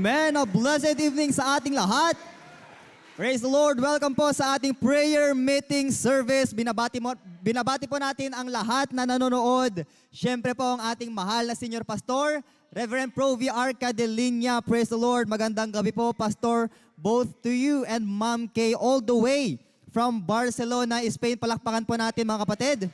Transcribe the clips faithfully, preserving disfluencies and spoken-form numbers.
Amen. A blessed evening sa ating lahat. Praise the Lord. Welcome po sa ating prayer meeting service. Binabati, mo, binabati po natin ang lahat na nanonood. Siyempre po ang ating mahal na Senior Pastor, Reverend Pro V R Cadelinia. Praise the Lord. Magandang gabi po, Pastor, both to you and Ma'am Kay, all the way from Barcelona, Spain. Palakpakan po natin, mga kapatid.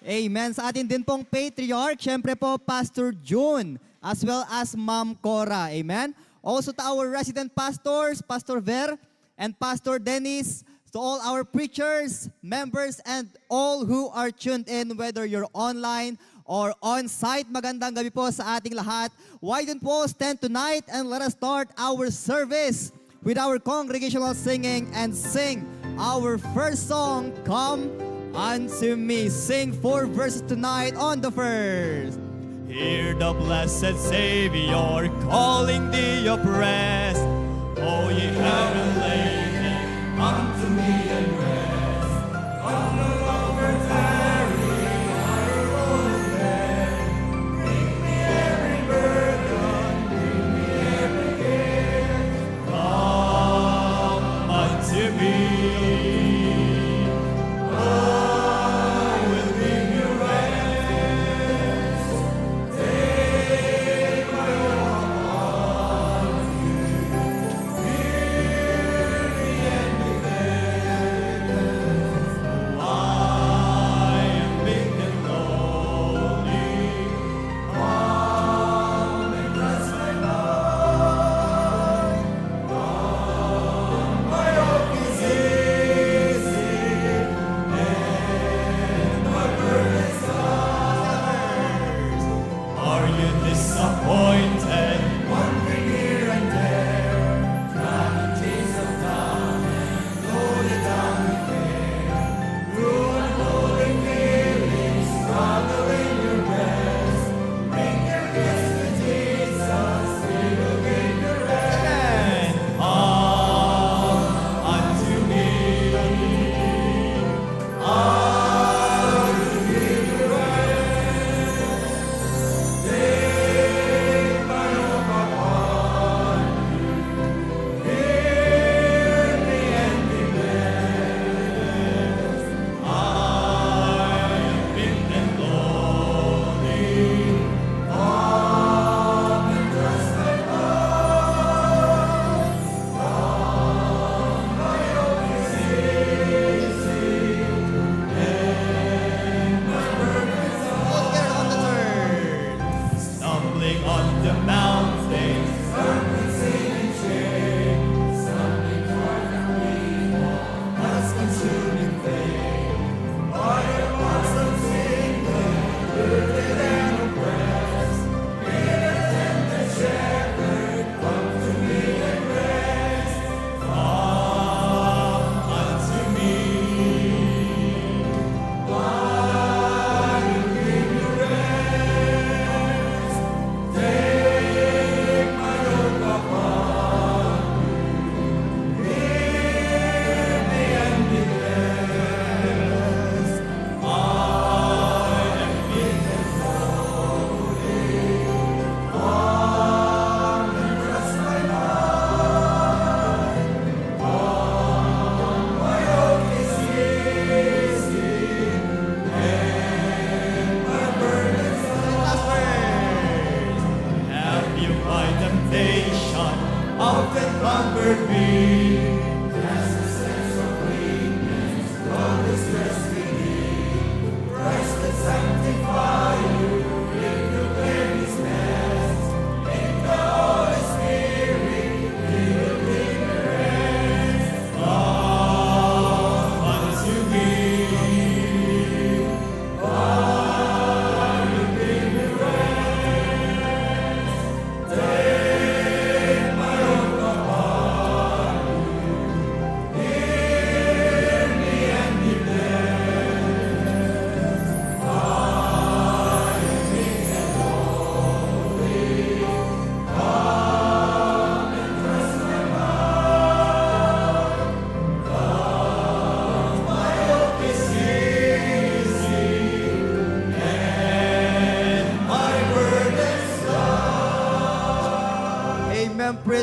Amen. Sa atin din pong patriarch, syempre po, Pastor June, as well as Ma'am Cora. Amen. Also to our resident pastors, Pastor Ver and Pastor Dennis, to all our preachers, members, and all who are tuned in, whether you're online or on site. Magandang gabi po sa ating lahat. Why don't we all stand tonight and let us start our service with our congregational singing and sing our first song, Come Unto Me. Sing four verses tonight on the first. Hear the blessed Savior calling the oppressed. O ye heavy laden, come to me and rest. Come no longer tarry, I will bring me every burden, bring me every care. Come unto me, I will give you rest. Take my yoke upon you, weary and be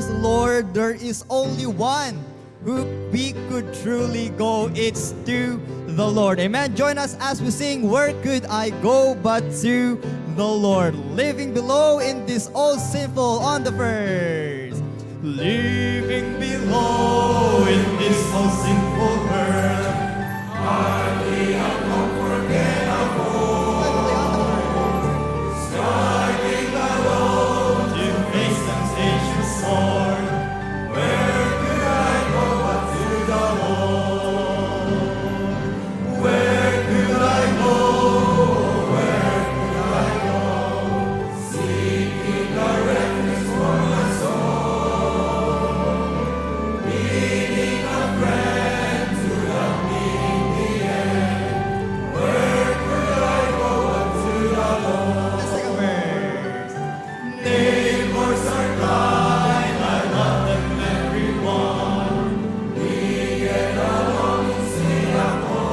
Lord, there is only one who we could truly go. It's to the Lord. Amen. Join us as we sing, "Where could I go but to the Lord?" Living below in this old sinful on the first. Living below in this old sinful earth. Hardly a comfort can afford. Starting alone to face temptation sore. Where could I go but to the Lord? Where could I go? Where could I go? Seeking a refuge for my soul. Needing a friend to help me in the end. Where could I go but to the Lord? The second verse. Neighbors are kind, I love them everyone. We get along in Singapore.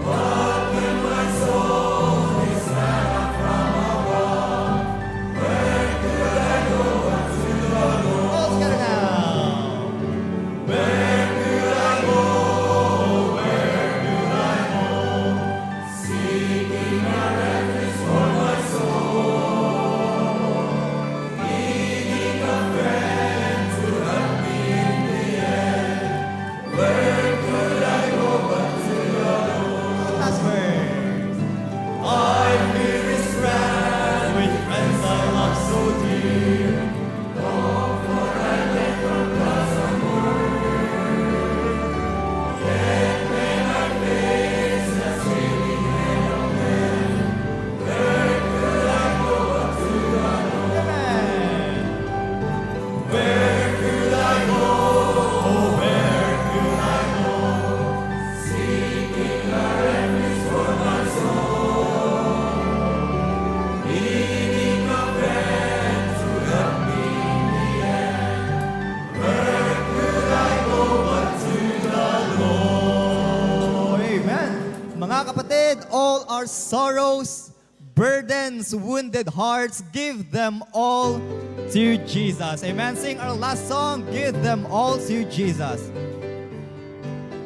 But when my soul is not from above, where could I go but to the Lord? All together now. Where could I go? Where could I go? Seeking a refuge for my soul. Needing a friend to help me in the end. Where could I go but to the Lord? Last verse. I fear his wrath with friends I love so dear. Comfort I get from God's own word. Yet when I face the seeming end of men, where could I go but to the Lord? Amen. Where could I go? Oh, where could I go? Seeking a refuge for my soul. Needing a friend to help me in the end. Where could I go but to the Lord? Amen. Mga kapatid, all our sorrows, burdens, wounded hearts, give them all to Jesus. Amen. Sing our last song, "Give Them All to Jesus."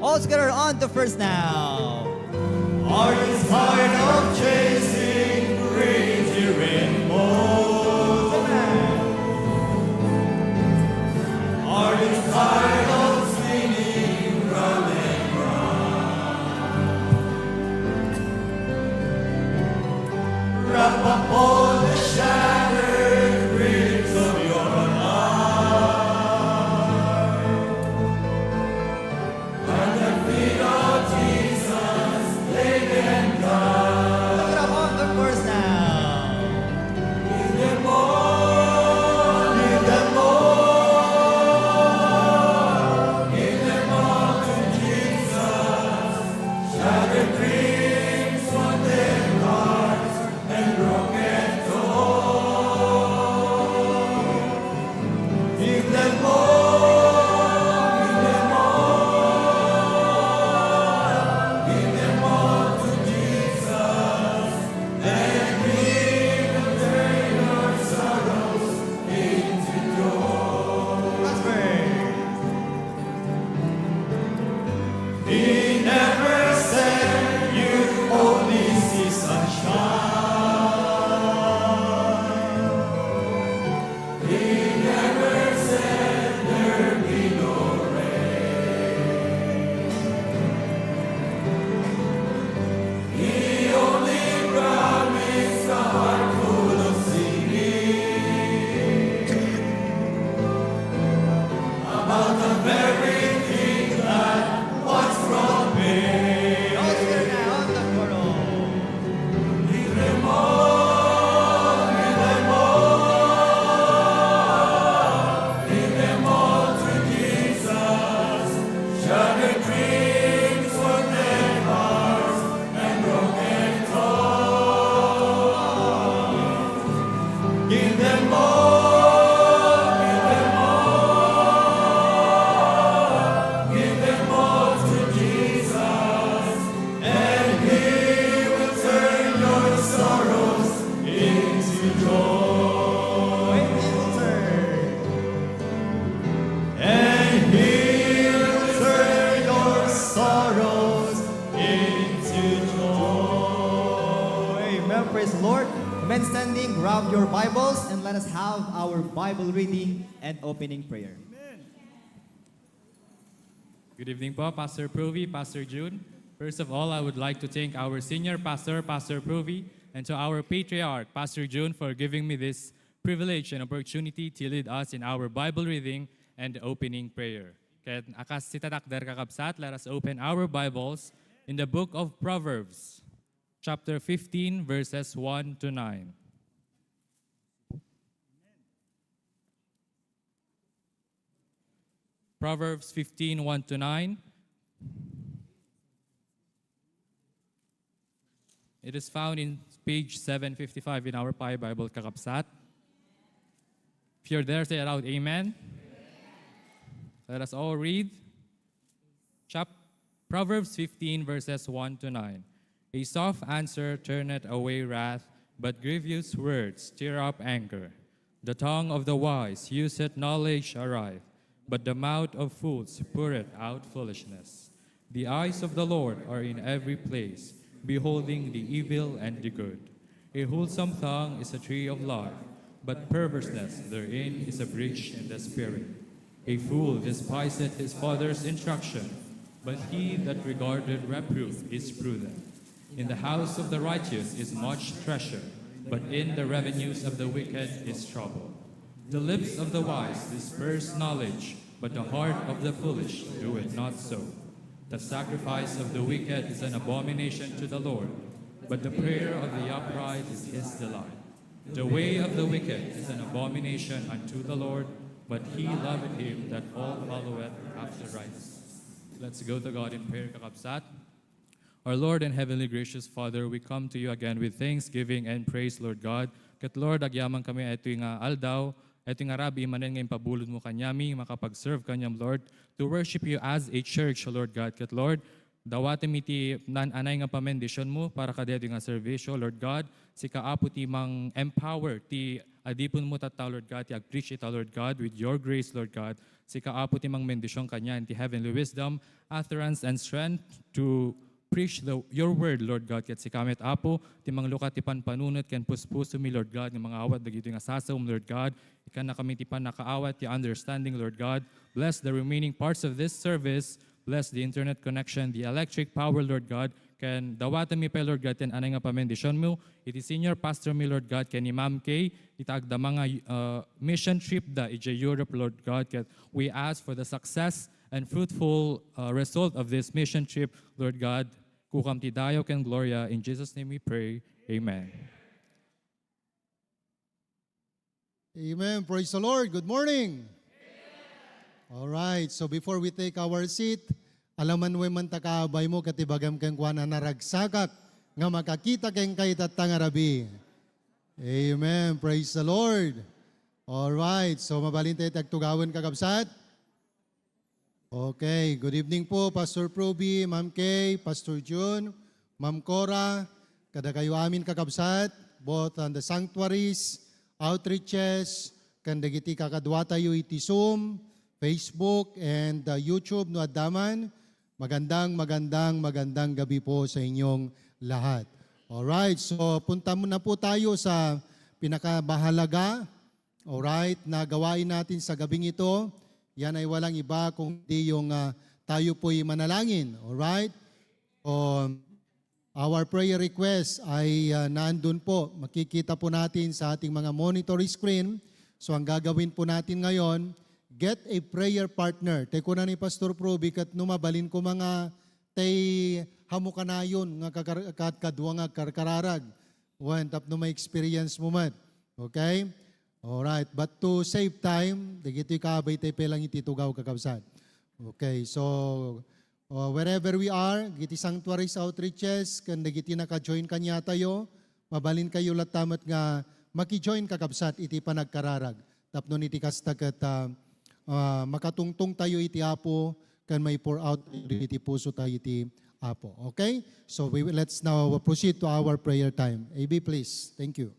All together on the first now. Are you tired of chasing pretty rainbows? Amen. Are you tired of swinging round and round? Wrap up all the shattered dreams of your life. At the feet of Jesus, lay them down. Look it up on the chorus now. Give them all, give them all. Praise the Lord. Men standing, grab your Bibles, and let us have our Bible reading and opening prayer. Good evening po, Pastor Provi, Pastor June. First of all, I would like to thank our senior pastor, Pastor Provi, and to our patriarch, Pastor June, for giving me this privilege and opportunity to lead us in our Bible reading and opening prayer. Ket a kas ti tatakder, kakabsat, let us open our Bibles in the book of Proverbs, chapter fifteen, verses one to nine. Proverbs fifteen, one to nine. It is found in page seven fifty-five in our Pi Bible, kakabsat. If you're there, say aloud, "Amen." Let us all read. Chap-, Proverbs fifteen, verses one to nine. "A soft answer turneth away wrath, but grievous words stir up anger. The tongue of the wise useth knowledge aright, but the mouth of fools poureth out foolishness. The eyes of the Lord are in every place, beholding the evil and the good. A wholesome tongue is a tree of life, but perverseness therein is a breach in the spirit. A fool despiseth his father's instruction, but he that regardeth reproof is prudent. In the house of the righteous is much treasure, but in the revenues of the wicked is trouble. The lips of the wise disperse knowledge, but the heart of the foolish doeth not so. The sacrifice of the wicked is an abomination to the Lord, but the prayer of the upright is his delight. The way of the wicked is an abomination unto the Lord, but he loveth him that all followeth after righteousness." Let's go to God in prayer, kakabsat. Our Lord and heavenly gracious Father, we come to you again with thanksgiving and praise, Lord God. Ket Lord, agyamankami itoy nga aldaw, itoy nga rabii manen nga impabulodmo kaniami, makapag-serve kaniam, Lord, to worship you as a church, Lord God. Ket Lord, dawatem iti naan-anay nga pamendisionmo para kadaytoy nga serbisio, Lord God. Sika, Apo, ti mang-empower ti adipenmo tatta, Lord God, ti ag-preach ita, Lord God, with your grace, Lord God. Sika, Apo, ti mangmendision kanian ti heavenly wisdom, utterance, and strength to preach the, your word, Lord God. Ket sika met, Apo, ti manglukat ti panpanunot ken puspusomi, Lord God, nga mangawat dagitoy nga sasaom, Lord God. Ikkannakami ti pannakaawat, ti understanding, Lord God. Bless the remaining parts of this service. Bless the internet connection, the electric power, Lord God. Ken dawatenmi pay, Lord God, ti naan-anay nga pamendisionmo iti senior pastor mi, Lord God, ken ni Ma'am Kay, ita agdama nga, uh, mission trip da idiay Europe, Lord God. Ket we ask for the success and fruitful, uh, result of this mission trip, Lord God. Kukam ti dayaw ken gloria. In Jesus' name we pray. Amen. Amen. Praise the Lord. Good morning. All right. So before we take our seat, alaman mo man ta kaabaymo ket ibagam kenkuana, naragsakak nga makakita kenka itatta nga rabii. Amen. Praise the Lord. All right. So mabalin tayo ti agtugawen, kakabsat. Okay, good evening po, Pastor Proby, Ma'am Kay, Pastor June, Ma'am Cora, kadakayo amin, kakabsat, both on the sanctuaries, outreaches, ken dagiti kakaduatayo iti Zoom, Facebook, and, uh, YouTube no adda man. Magandang, magandang, magandang gabi po sa inyong lahat. Alright, so punta muna po tayo sa pinakamahalaga. Alright, na gawain natin sa gabing ito, yan ay walang iba kundi yung, ah, tayo po'y manalangin. Alright? Um, our prayer request ay, ah, naandun po. Makikita po natin sa ating mga monitor screen. So, ang gagawin po natin ngayon, get a prayer partner. Tay kuna ni Pastor Proby, ket no mabalin ko mga tay hamo kanayon nga kakar-, kad-, kadua nga karkararag. Wen, tapno ma-experience mo met. Okay? Alright. But to save time, dagitoy kaabay tayo pay lang iti tugaw, kakabsat. Okay, so, uh, wherever we are, dagiti sanctuaries, outreaches, ken dagiti naka-join kaniatayo, mabalin kayo latta met nga maki-join, kakabsat, iti panagkararag. Tapno iti kasta ket, ah, ah, makatungtong tayo iti Apo, ken mai-pour out iti puso tayo iti Apo. Okay? So we will, let's now proceed to our prayer time. A B, please. Thank you.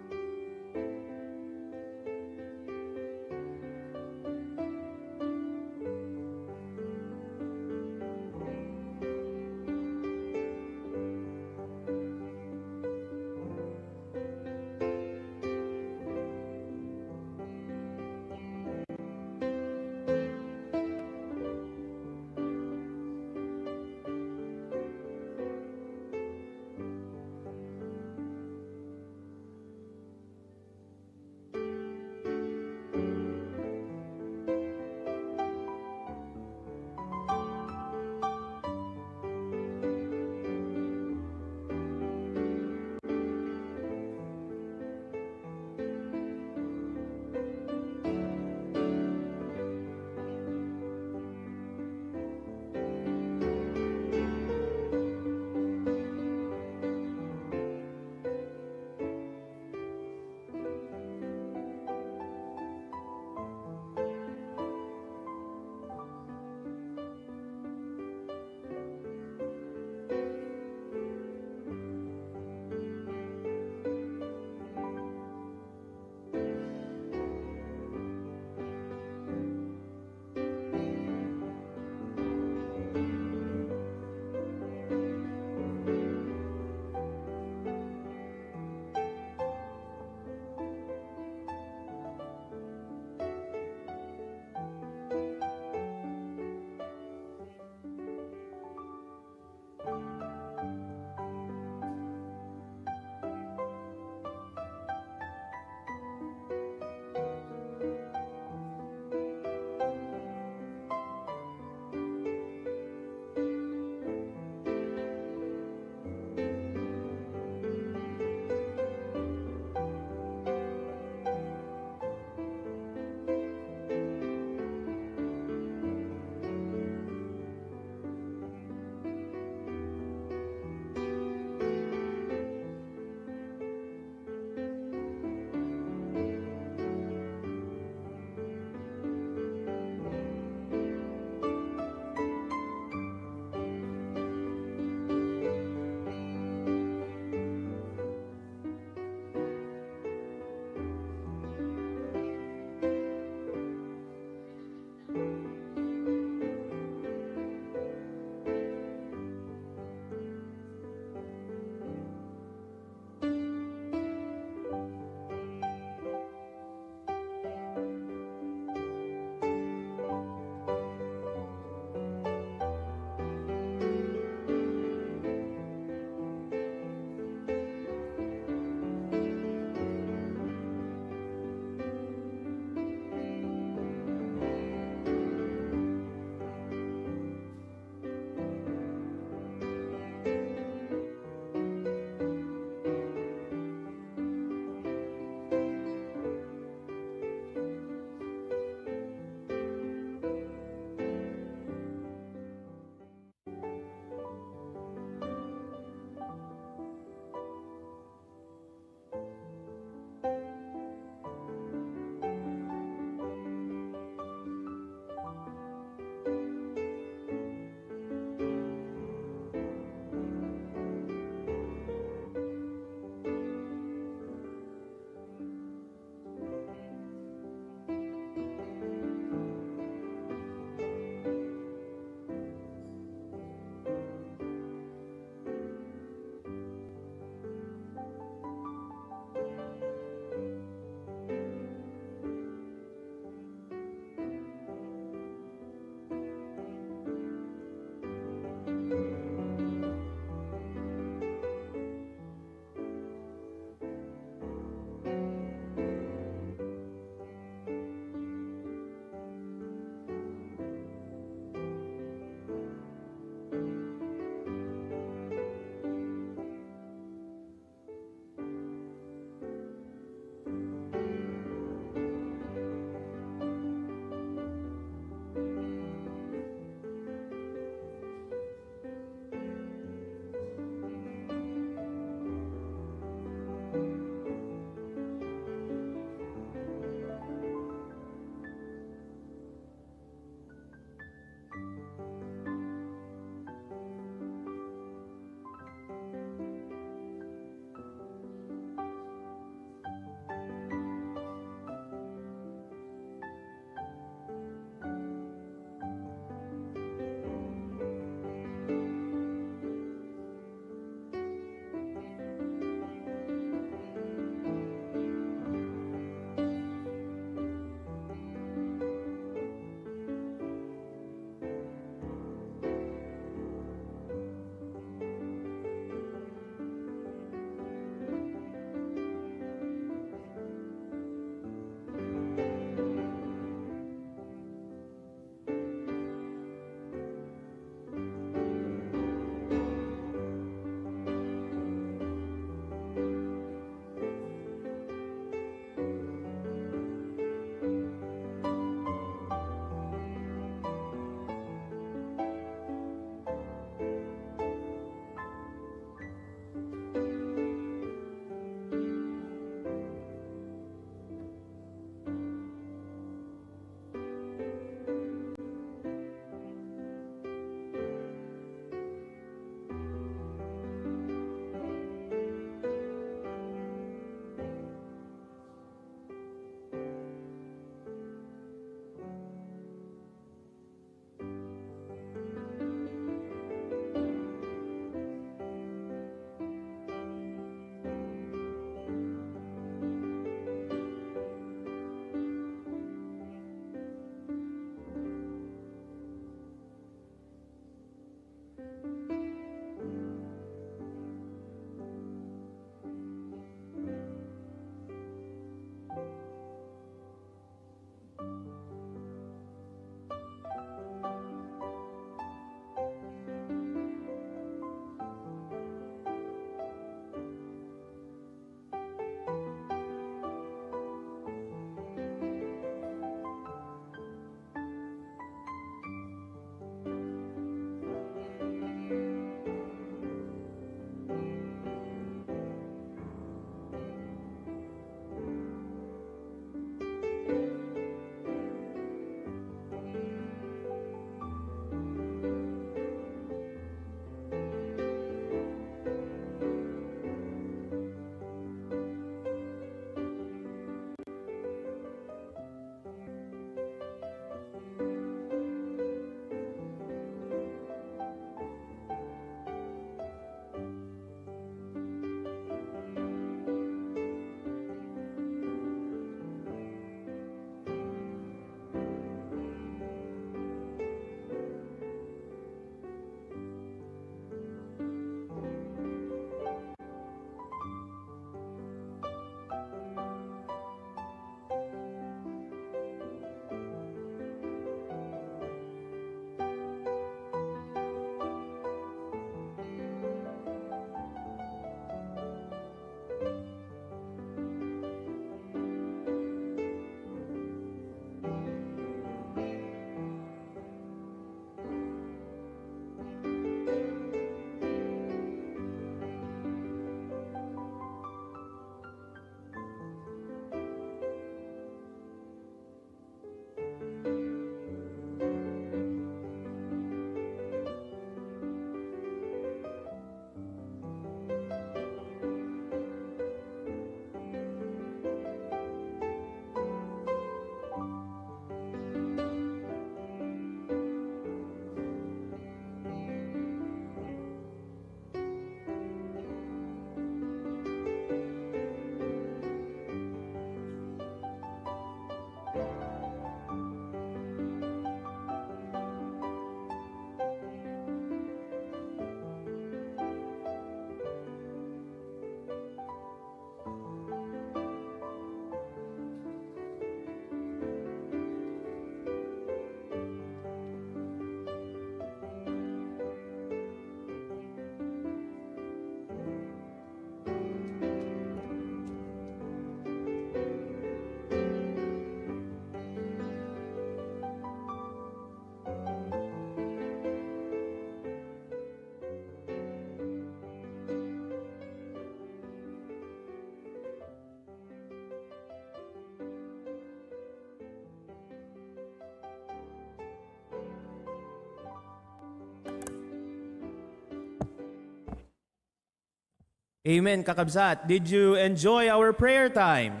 Amen, kakabsat. Did you enjoy our prayer time?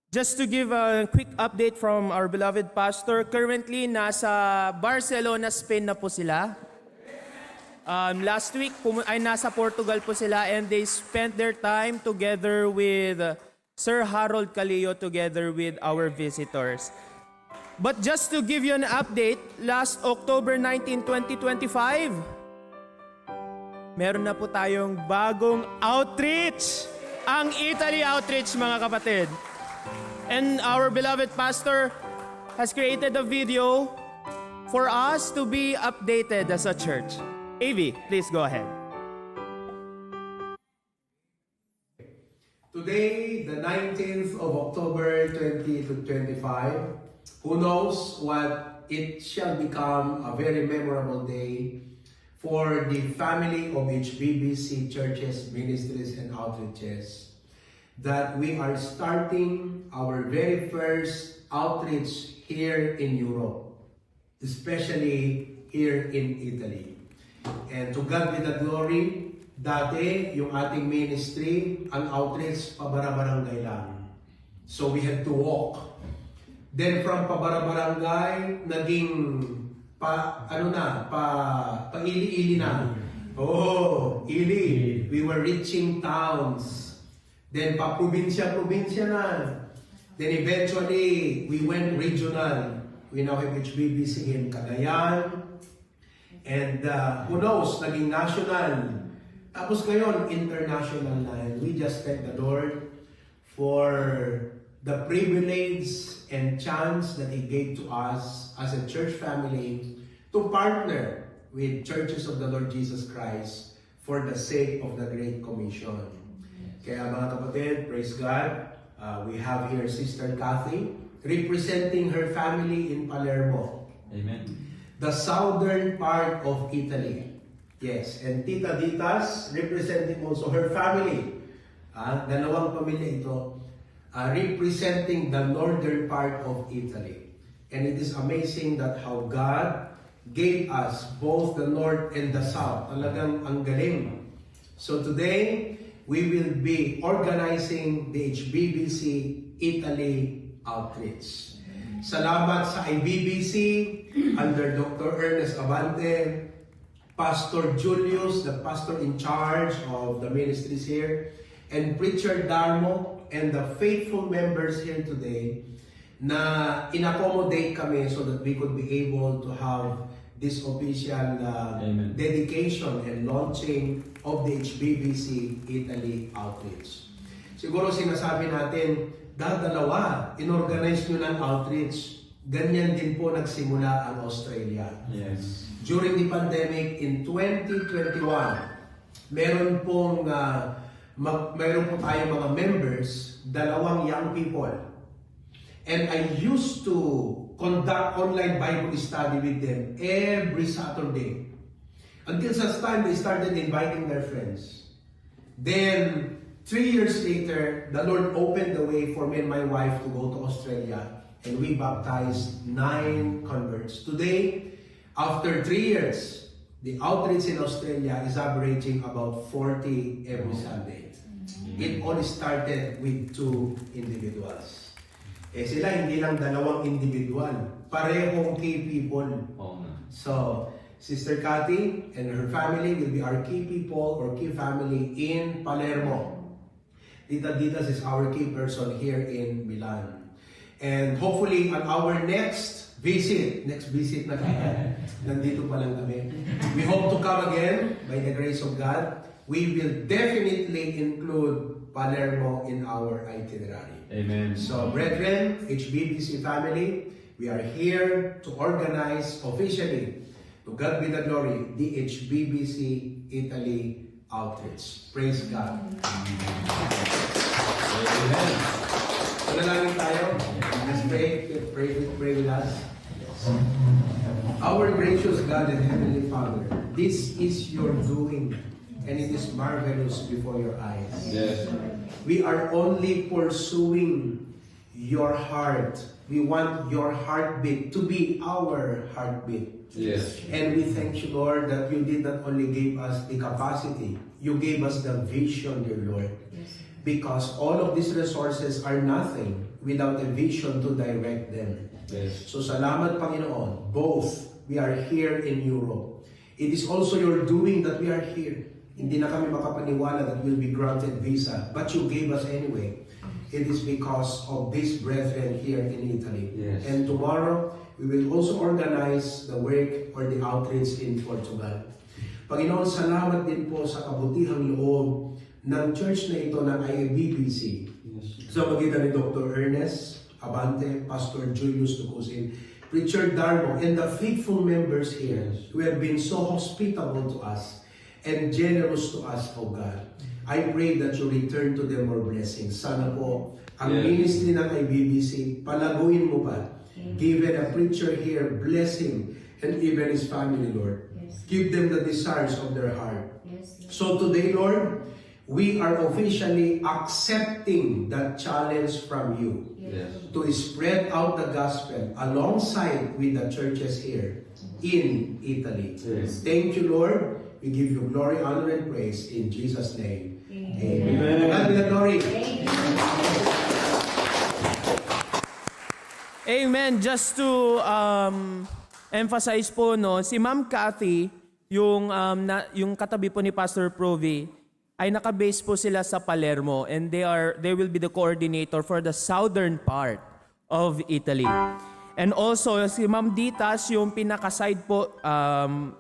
Just to give a quick update from our beloved pastor, currently nasa Barcelona, Spain na po sila. Um, last week, pumu- ay nasa Portugal po sila, and they spent their time together with, uh, Sir Harold Calio together with our visitors. But just to give you an update, last October nineteen, twenty twenty-five, meron na po tayong bagong outreach, ang Italy Outreach, mga kapatid. And our beloved pastor has created a video for us to be updated as a church. Avi, please go ahead. Today, the nineteenth of October twenty twenty-five, who knows what it shall become, a very memorable day for the family of H B B C churches, ministries, and outreaches, that we are starting our very first outreach here in Europe, especially here in Italy. And to God be the glory, dati yung ating ministry, ang outreach, pabarabarangay lang. So we had to walk. Then from pabarabarangay, naging pa, ano na, pa, paili-ili na. Oh, ili. We were reaching towns. Then pa-probinsya-probinsya na. Then eventually, we went regional. We now have H B B C in Cagayan, And uh, who knows, naging national. Tapos ngayon, international na. And we just thank the Lord for the privilege and chance that He gave to us as a church family to partner with Churches of the Lord Jesus Christ for the sake of the Great Commission. Kaya, mga kapatid, praise God. Uh, we have here Sister Kathy representing her family in Palermo. Amen. The southern part of Italy. Yes, and Tita Ditas representing also her family. Ah, dalawang pamilya ito. Ah, representing the northern part of Italy. And it is amazing that how God gave us both the north and the south. Talagang ang galing. So today, we will be organizing the H B B C Italy Outreach. Salamat sa I B B C under Doctor Ernest Abante, Pastor Julius, the pastor in charge of the ministries here, and Preacher Darmo, and the faithful members here today na in-accommodate kami so that we could be able to have this official uh, Amen. dedication and launching of the H B B C Italy Outreach. Siguro sinasabi natin, dadalawa, inorganize nyo ng outreach. Ganyan din po nagsimula ang Australia. Yes. During the pandemic in twenty twenty-one, meron pong ah, mag, meron po tayong mga members, dalawang young people. And I used to conduct online Bible study with them every Saturday. Until such time, they started inviting their friends. Then, three years later, the Lord opened the way for me and my wife to go to Australia, and we baptized nine converts. Today, after three years, the outreach in Australia is averaging about forty every Sunday. It all started with two individuals. Eh, sila hindi lang dalawang individual, parehong key people. Oo nga. So, Sister Cathy and her family will be our key people or key family in Palermo. Tita Ditas is our key person here in Milan. And hopefully, on our next visit, next visit na kaya, nandito pa lang kami. We hope to come again by the grace of God. We will definitely include Palermo in our itinerary. Amen. So, brethren, H B B C family, we are here to organize officially, to God be the glory, the H B B C Italy Outreach. Praise God. Amen. Manalangin tayo. Let's pray. Pray, pray with us. Our gracious God and Heavenly Father, this is your doing, and it is marvelous before your eyes. Yes. We are only pursuing your heart. We want your heartbeat to be our heartbeat. Yes. And we thank you, Lord, that you did not only give us the capacity, you gave us the vision, dear Lord. Yes. Because all of these resources are nothing without a vision to direct them. Yes. So salamat, Panginoon. Both, we are here in Europe. It is also your doing that we are here. Hindi na kami makapaniwala that we'll be granted visa, but you gave us anyway. It is because of these brethren here in Italy. Yes. And tomorrow, we will also organize the work or the outreach in Portugal. Panginoon, salamat din po sa kabutihang loob ng church na ito ng I A B B C. Yes. Sa pagitan ni Doctor Ernest Abante, Pastor Julius Tucusin, Preacher Darmo, and the faithful members here Yes. who have been so hospitable to us and generous to us, O God. I pray that you return to them more blessings. Sana po, ang Yes. ministry ng I B B C, palaguin mo pa. Amen. Given a preacher here, bless him and even his family, Lord. Yes. Give them the desires of their heart. Yes, Lord. So today, Lord, we are officially accepting that challenge from you Yes. Yes. to spread out the gospel alongside with the churches here in Italy. Yes. Thank you, Lord. We give you glory, honor, and praise in Jesus' name. Amen. Amen. God be the glory. Amen. Amen. Just to um, emphasize po, no, si Ma'am Cathy, yung, um, na, yung katabi po ni Pastor Provi, ay naka-base po sila sa Palermo, and they are, they will be the coordinator for the southern part of Italy. And also, si Ma'am Ditas, yung pinaka-side po, um,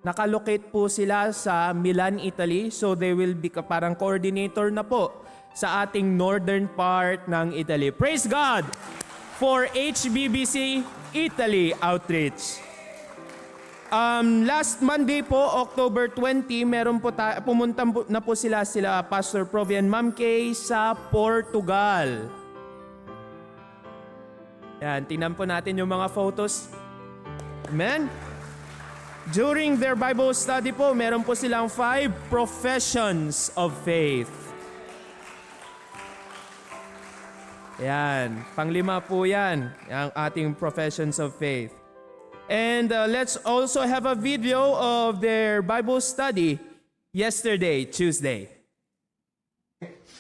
Nakalocate po sila sa Milan, Italy. So they will be ka-, parang coordinator na po sa ating northern part ng Italy. Praise God for H B B C Italy Outreach. Um, last Monday po, October twenty, meron po ta-, pumunta po, na po sila, sila Pastor Provi and Ma'am Kay sa Portugal. Yan, tingnan po natin yung mga photos. Amen? During their Bible study po, meron po silang five professions of faith. Yan, panglima po yan, ang ating professions of faith. And uh, let's also have a video of their Bible study yesterday, Tuesday.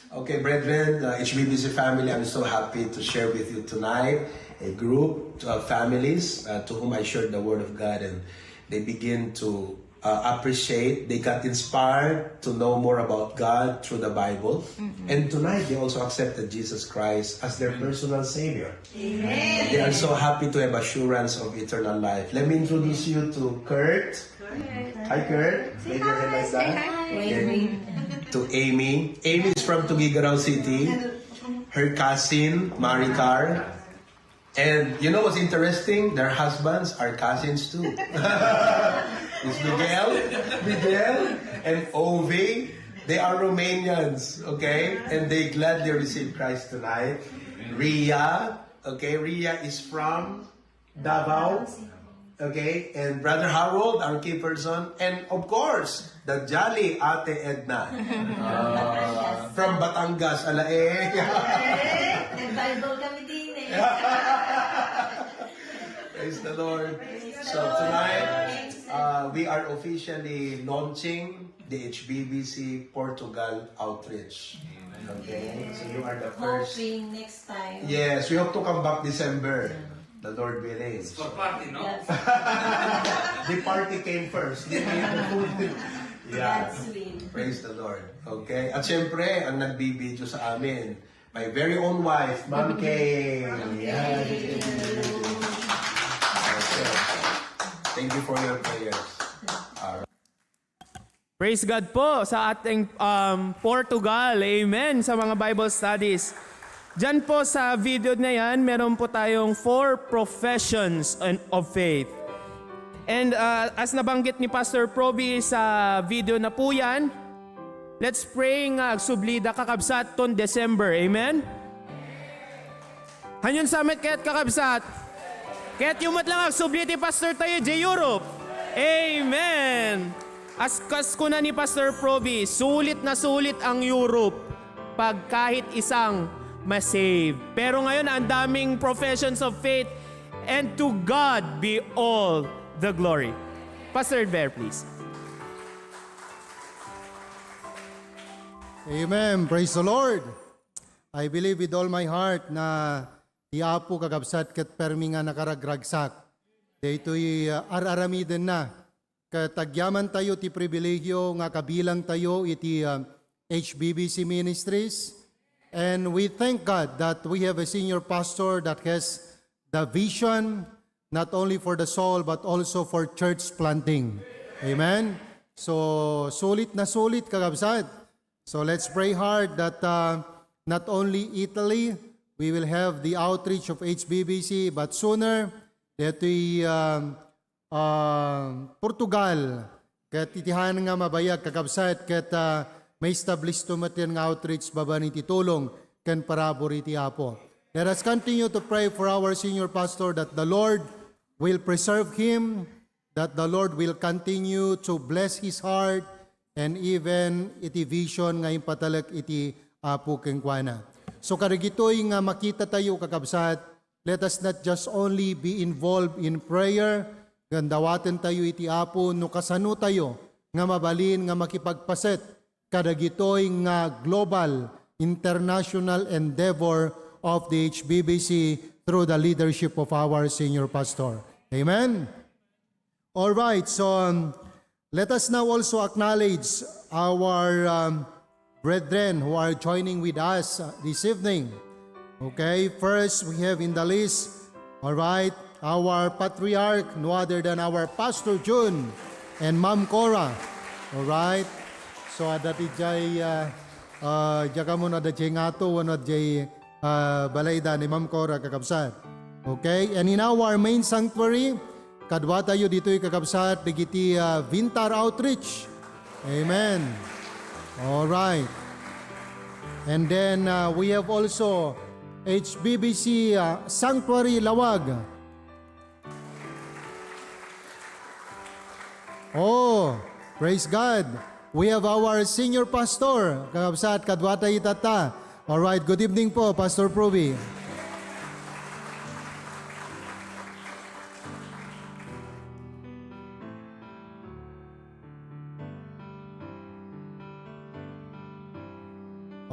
Okay, brethren, uh, H B B C family, I'm so happy to share with you tonight a group of families uh, to whom I shared the Word of God, and they begin to uh, appreciate, they got inspired to know more about God through the Bible. And tonight, they also accepted Jesus Christ as their personal Savior. They are so happy to have assurance of eternal life. Let me introduce you to Kurt. Hi, Kurt. Wave your hand like that. Okay. To Amy. Amy is from Tuguegarao City. Her cousin, Maricar. And you know what's interesting? Their husbands are cousins too. It's Miguel, Miguel, and Ovi. They are Romanians, okay? And they gladly receive Christ tonight. Ria, okay? Ria is from Davao. Okay, and Brother Harold, our key person, and of course, the jolly Ate Edna. Uh, from Batangas, ala eh. Nag-Bible kami din eh. Praise the Lord. So tonight, uh, we are officially launching the H B B C Portugal outreach. Okay, so you are the first. Hoping next time. Yes, we hope to come back December. The Lord willing. For party, no? Yes. The party came first. The food. Yeah. God's will. Praise the Lord. Okay. At syempre, ang nagbibideo sa amin, my very own wife, Ma'am Kay. Yeah. Okay. Thank you for your prayers. All right. Praise God po sa ating um, Portugal. Amen. Sa mga Bible studies. Diyan po sa video na yan, meron po tayong four professions and- of faith. And uh, as nabanggit ni Pastor Proby sa video na po yan, let's pray nga agsublida kakabsat ton December. Amen? Hanyon sa met kayat kakabsat? Kayat yu met lang agsubli ti pastor tayo, J Europe. Amen! As kas kuna ni Pastor Proby, sulit na sulit ang Europe pag kahit isang masave. Pero ngayon, ang daming professions of faith, and to God be all the glory. Pastor Edver, please. Amen. Praise the Lord. I believe with all my heart na ti Apo kakabsat ket permi nga nakaragragsak. Daytoy uh, ar-aramidenna. Ket agyaman tayo ti pribilegio nga kabilang tayo iti uh, H B B C Ministries. And we thank God that we have a senior pastor that has the vision not only for the soul but also for church planting. Amen? So, sulit na sulit, kakabsat. So let's pray hard that uh, not only Italy, we will have the outreach of H B B C, but sooner, detoy um, uh, Portugal, ket iti han nga mabayag kakabsat, ket uh, ma-establish to met nga outreach babaen iti tulong ken parabur iti Apo. Let us continue to pray for our senior pastor that the Lord will preserve him, that the Lord will continue to bless his heart and even iti vision nga impatalek iti Apo kenkuana. So kadagitoy nga makita tayo, kakabsat, let us not just only be involved in prayer, ngan dawaten tayo iti Apo no kasano tayo nga mabalin nga makipagpaset kadagitoy nga global international endeavor of the H B B C through the leadership of our senior pastor. Amen. All right, so um, let us now also acknowledge our um, brethren who are joining with us uh, this evening. Okay, first we have in the list, all right, our patriarch, no other than our Pastor Jun. and Ma'am Cora. All right. So, adda ti jay, ah, ah, diak ammo no adda jay ngato wenno adda jay, ah, balayda ni Ma'am Cora, kakabsat. Okay? And in our main sanctuary, kaduatayo ditoy, kakabsat, dagiti, ah, Vintar Outreach. Amen. All right. And then, uh, we have also H B B C, uh, Sanctuary Lawag. Oh, praise God. We have our senior pastor, kakabsat, kaduatayo itatta. All right, good evening po, Pastor Pruby.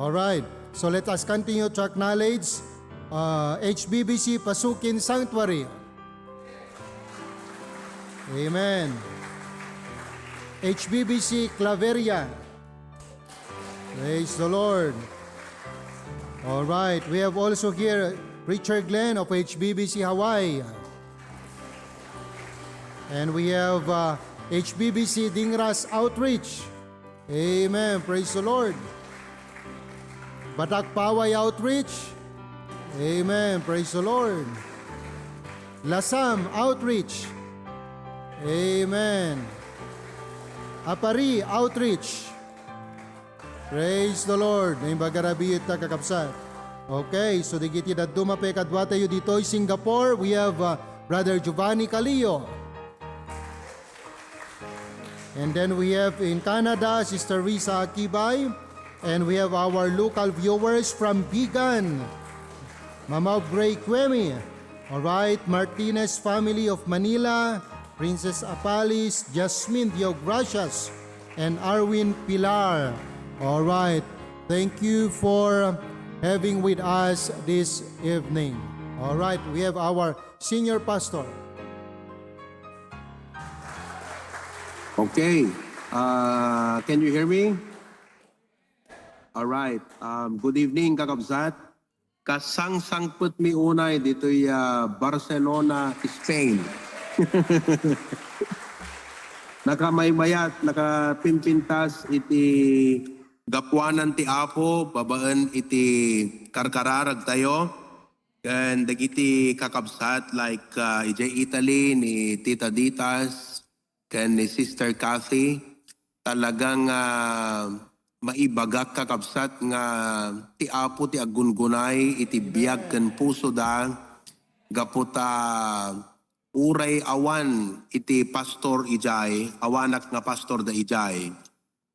All right. So let us continue to acknowledge, uh, H B B C Pasukin Sanctuary. Amen. H B B C Claveria. Praise the Lord. All right. We have also here Richard Glenn of H B B C Hawaii. And we have, uh, H B B C Dingras Outreach. Amen. Praise the Lord. Batak Paway Outreach. Amen. Praise the Lord. Lasam Outreach. Amen. Apari Outreach. Praise the Lord. Naimbag a rabii ita, kakabsat. Okay, so dagiti dadduma pay kaduatayo ditoy Singapore, we have, uh, Brother Giovanni Calio. And then we have in Canada, Sister Risa Akibay. And we have our local viewers from Bigan, Mama Bray Cuemi. All right, Martinez family of Manila, Princess Apalis, Jasmine Diogracias, and Arwin Pilar. All right, thank you for having with us this evening. All right, we have our senior pastor. Okay. Uh, can you hear me? All right. Um, good evening, kakabsat. Kasangsangpetmi unay ditoy, ah, Barcelona, Spain. Nakamaymayat, nakapimpintas iti gapuanan ti Apo babaen iti karkararagtayo. Ken dagiti kakabsat, like, ah, idiay Italy ni Tita Ditas ken ni Sister Cathy, talagang, ah, maibagak, kakabsat, nga ti Apo ti aggungunay iti biag ken pusoda gapu ta uray awan iti pastor idiay, awanak nga pastor da idiay.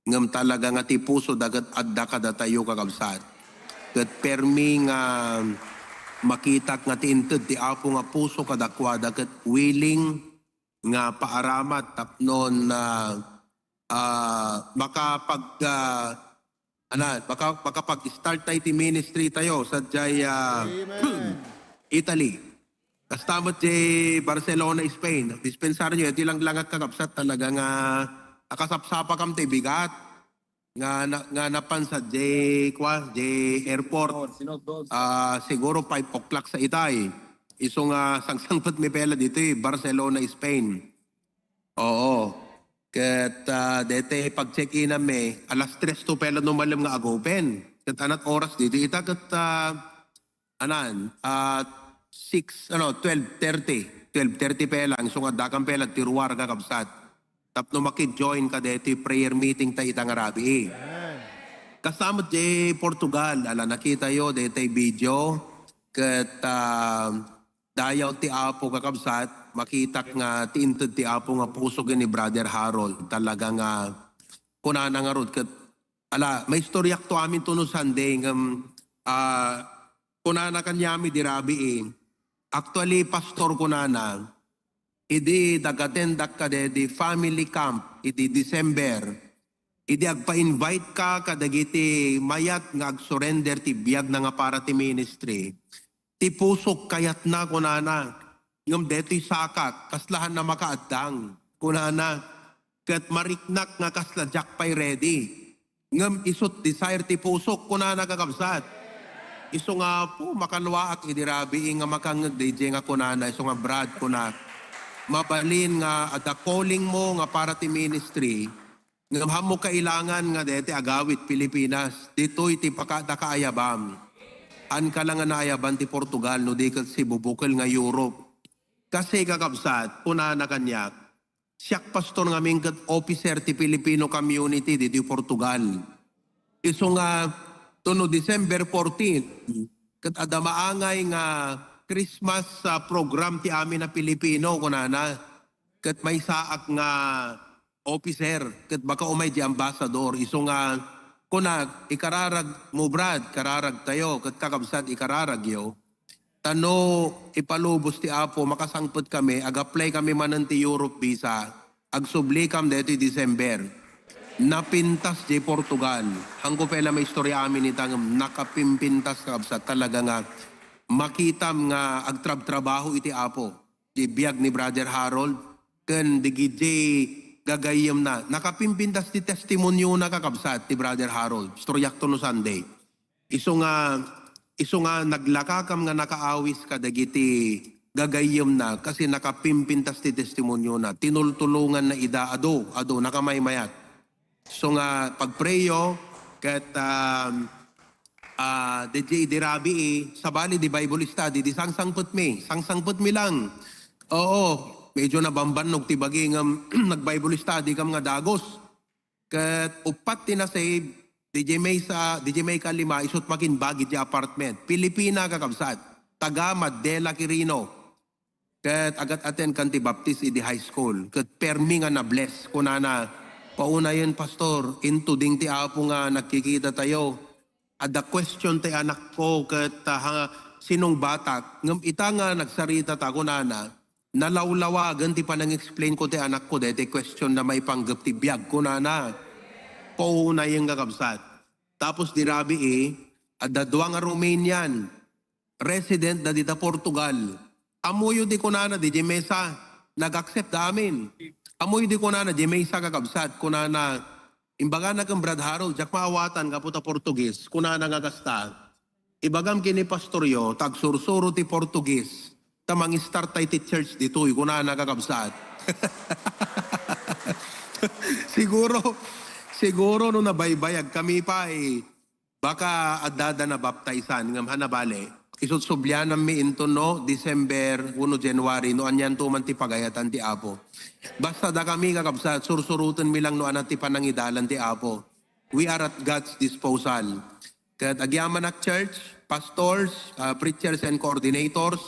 Ngem talaga nga ti pusoda ket adda kadatayo, kakabsat. Ket permi nga makitak nga ti inted ti Apo nga puso kadakuada ket willing nga paaramat tapno, ah, ah, makapag-, ah, ana, maka-, makapag-start tayo ti ministry tayo sadiay, ah, Amen. Italy. Kasta met diay Barcelona, Spain. Dispensaryo, iti langlangak, kakabsat, talaga nga nakasapsapakam ti bigat nga, na, nga napan sadiay, kua, diay airport. Ah, siguro five o'clock sa itay. Isu nga sangsangpetmi pay la ditoy Barcelona, Spain. Oo. Ket, ah, daytoy pag-check-inanmi, alas tres to pay la no malem nga ag-open. Ket anat oras ditoy ita ket, ah, anan, ah, six, ano, twelve thirty. Twelve thirty pay la, isu nga addakam pay la ti ruar, kakabsat. Tapno maki-join ka daytoy prayer meeting ta ita nga rabii. Amen. Kasta met diay Portugal, ala, nakitayo daytoy video, ket, ah, dayaw ti Apo, kakabsat, makitak nga ti inted ti Apo nga puso ken ni Brother Harold. Talaga nga kunana ngarud ket, ala, maistoriak to amin to no Sunday ngem, ah, kunana kaniami di rabii, eh. Actually, pastor, kunana, idi nag-attendak kadi di family camp idi December, idi agpa-invite ka kadagiti mayat nga agsurrender ti biagna nga para ti ministry, ti pusok kayatna, kunana. Ngem daytoy sakak, kasla haanna makaaddang, kunana. Ket mariknak nga kasla diak pay ready. Ngem isut' desire ti pusok, kunana, kakabsat. Isu nga, Apo, makaluaak idi rabii nga makangngeg daydiay nga kunana, isu nga, Brad, kunak. mabalin nga adda calling mo nga para ti ministry, ngem haanmo kailangan nga dayta agawid Pilipinas. Ditoy ti pakada kaayabam. Haanka la nga naayaban ti Portugal, no di ket sibubukel nga Europe. Kasi, kakabsat, kunana kaniak, siak pastor ngamin ket officer ti Filipino community ditoy Portugal. Isu nga, tuno December fourteen, ket adda maangay nga Christmas, ah, program ti amin a Pilipino, kunana. Ket maysaak nga officer, ket baka umay di ambassador. Isu nga, kunak, ikararag mo, Brad, kararag tayo, ket kakabsat, ikararagyo. Ta no ipalubos ti Apo, makasangpet kami, ag-apply kami manen ti Europe visa, agsubli kam daytoy December. Napintas di Portugal. Haanko pay la maistorya amin ita ngem nakapimpintas, kakabsat, talaga nga makitam nga agtrabtrabaho iti Apo. Di biag ni Brother Harold, ken di gidi gagayyemna. Nakapimpintas ti testimoniona, kakabsat, ti Brother Harold. Istoryak to no Sunday. Isu nga, isu nga naglakakam nga nakaawis kadagiti gagayyemna kasi nakapimpintas ti testimoniona. Tinultulonganna ida adu, adu, nakamaymayat. So nga, pagprayo, ket, um, ah, D J di rabii, sabali di Bible study, di sangsangpetmi, sangsangpetmi lang. Oo, medyo nabambannog ti bagi ngem nag-Bible study kam nga dagus. Ket uppat ti na-save, D J Mesa, D J May kalima, isut makinbagi ti apartment. Pilipina, kakabsat. Taga Madela, Quirino. Ket agat-aten kan ti baptis idi high school. Ket permi nga na-bless. Kunana, "Paunayen, Pastor, intuding ti Apo nga nagkikita tayo. Adda question ti anakko ket, ah, ha, sinungbatak. Ngem ita nga nagsarita ta," kunana, "nalawlawagen ti panang-explain ko ti anakko daytoy question na maipanggep ti biag," kunana. Paunayen, kakabsat. Tapos di rabii, adda dua nga Romanian. Resident da dita Portugal. Ammoyo di kunana, D J Mesa, nag-accept da amin. Ammoyo di kunana, D J Mesa, kakabsat, kunana, imbagana ken Brad Harold, diak maawatan gapu ta Portuguese, kunana nga kasta, "Ibagam ken ni pastoryo, ta agsursuro ti Portuguese, ta mangistar tay ti church ditoy," kunana, kakabsat. Siguro, siguro no nabaybayag kami pay, baka addada nabaptaisan, ngem hana bale. Isut subliananmi inton no December wenno January, no anianto man ti pagayatan ti Apo. Basta dakami, kakabsat, sursurotenmi lang no ania ti panangidalan ti Apo. We are at God's disposal. Ket agyamanak, church, pastors, ah, preachers, and coordinators,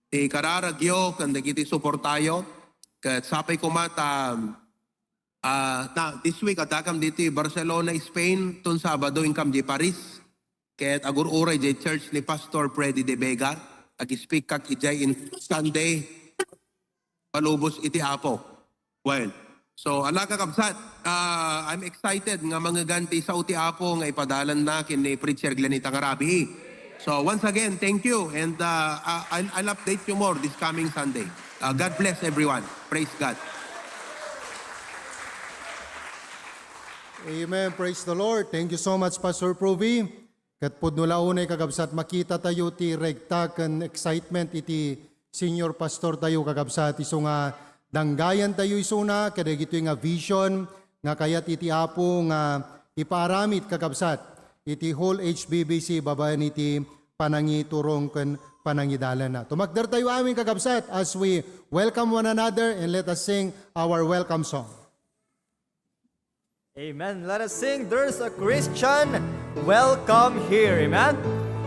ti kararagyo ken dagiti suportayo. Ket sapay koma ta Ah, na, this week, addakam ditoy Barcelona, Spain, ton Sabado, inkam di Paris. Ket agur-uray di church ni Pastor Freddy De Vega. Ag-speak kak idiay in Sunday. Palubos iti Apo. Well, so, ala, kakabsat, ah, I'm excited nga mangngegan ti sao ti Apo nga ipadalanna ken ni Preacher Glenita nga rabii. So, once again, thank you. And, ah, ah, I'll, I'll update you more this coming Sunday. Ah, God bless everyone. Praise God. Amen. Praise the Lord. Thank you so much, Pastor Provi. Ket pudno la unay, kakabsat, makita tayo ti regta ken excitement iti senior pastor tayo, kakabsat, isu nga danggayan tayo isuna kadagitoy nga vision nga kayat iti Apo nga ipaaramid, kakabsat, iti whole H B B C babaen iti panangiturong ken panangidalanna. Tumakder tayo amin, kakabsat, as we welcome one another, and let us sing our welcome song. Amen. Let us sing, "There's a Christian Welcome Here." Amen.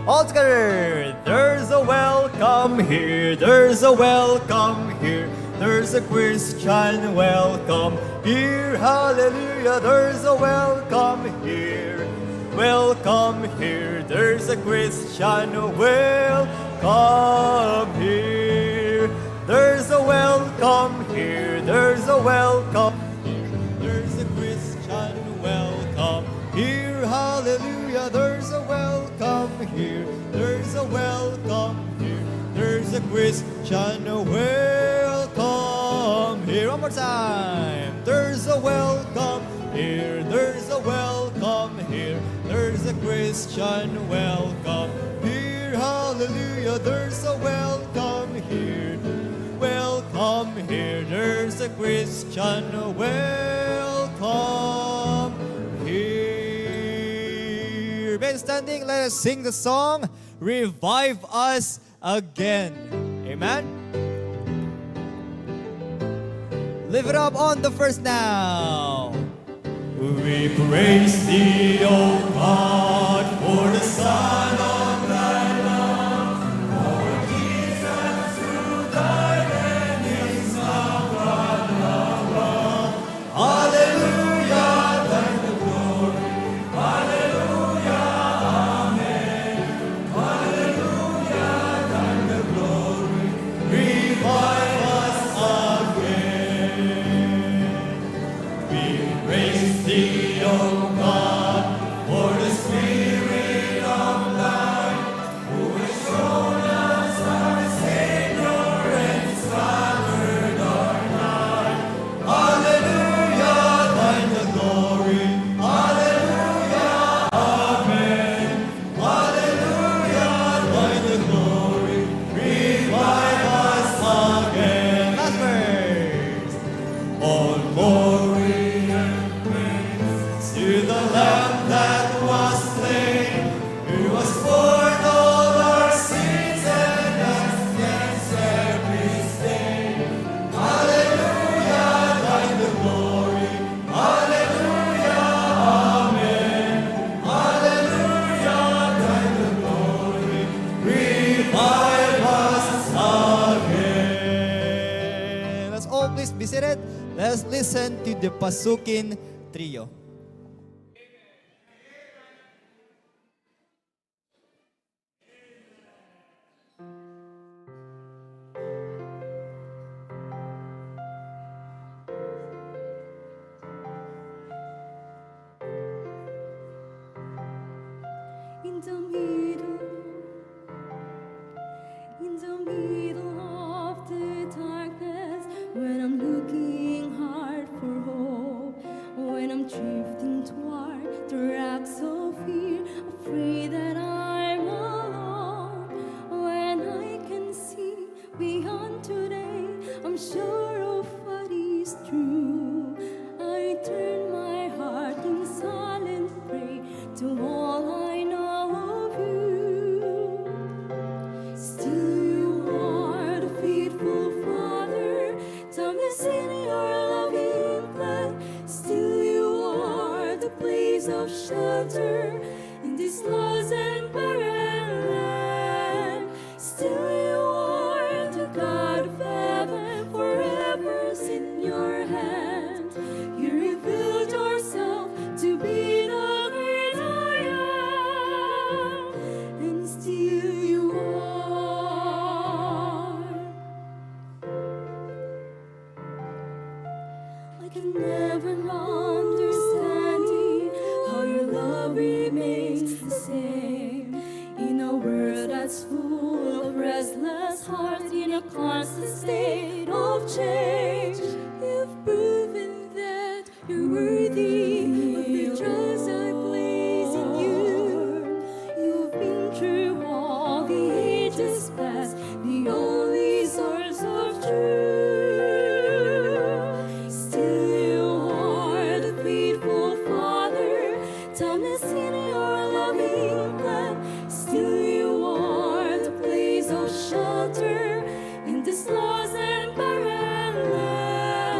All together. "There's a welcome here. There's a welcome here. There's a Christian welcome here. Hallelujah. There's a welcome here. Welcome here. There's a Christian welcome here. There's a welcome here. There's a welcome here. There's a Christian welcome here. Hallelujah. There's a welcome here. There's a welcome here. There's a Christian welcome here." One more time. "There's a welcome here. There's a welcome here. There's a Christian welcome here. Hallelujah. There's a welcome here. Welcome here." The Christian welcome here. Remain standing, let us sing the song, Revive Us Again. Amen? Lift it up on the first now. We praise thee, O God, for the Son of thy love, for Jesus who died and is now risen above. Hallelujah, thine the glory. Hallelujah, amen. Hallelujah, thine the glory. Revive us again. We praise thee, O God, for the Spirit of life, who has shown us our Savior and scattered our light. Hallelujah, thine the glory. Hallelujah, amen. Hallelujah, thine the glory, revive us again. Last verse. All glory and praise to the Lamb that was slain, who has borne all our sins and has cleansed every stain. Hallelujah, thine the glory. Hallelujah, amen. Hallelujah, thine the glory. Revive us again. Let's all please be seated. Let's listen to the Pasukin Trio. In the middle, in the middle of the darkness, when I'm looking hard for hope, when I'm drifting toward the rocks of fear, afraid that I'm alone, when I can see beyond today, I'm sure of what is true. I turn my heart in silent prayer to all I know of you. Still you are the faithful Father, timeless in your loving plan. Still you are the place of shelter in this lost and barren land. Still you are the God of heaven, forever's in your hand. You revealed yourself to be the great I am, and still you are. I can never understand it, how your love remains the same. In a world that's full of restless hearts, in a constant state of change, you've proven that you're worthy of the trust I place in you. You've been through all the ages past, the only source of truth. Still you are the faithful Father, timeless in your loving plan. Still you are the place of shelter in this lost and barren land.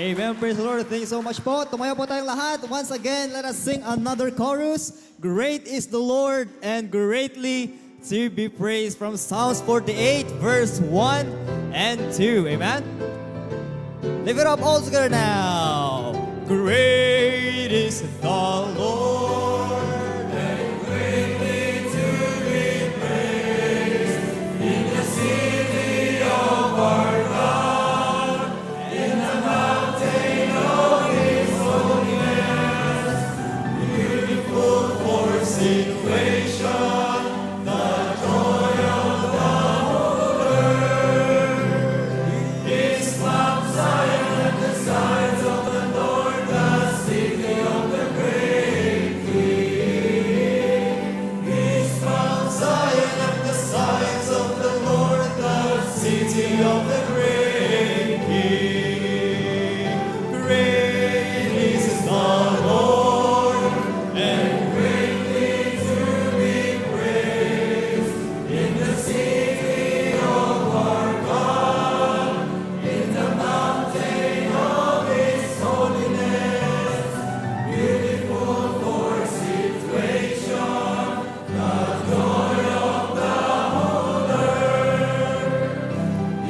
Amen. Praise the Lord. Thank you so much po. Tumayo po tayong lahat. Once again, let us sing another chorus. Great is the Lord and greatly to be praised from Psalms forty-eight, verse one and two. Amen. Lift it up all together now. Great is the Lord and greatly to be praised in the city of our God, in the mountain of his holiness. Beautiful for situation, the joy of the whole earth. Is Mount Zion and the sides of the Lord, the city of the great King. Is Mount Zion and the sides of the Lord, the city of the great King. Great is the Lord, and greatly to be praised in the city of our God, in the mountain of his holiness. Beautiful for situation, the joy of the whole earth.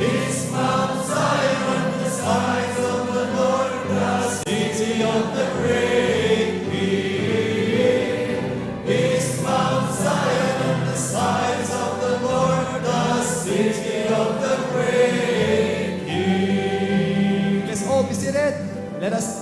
Is Mount Zion the sides of the Lord, the city of the great King? Is Mount Zion the sides of the Lord, the city of the great King? Let's all be seated. Let us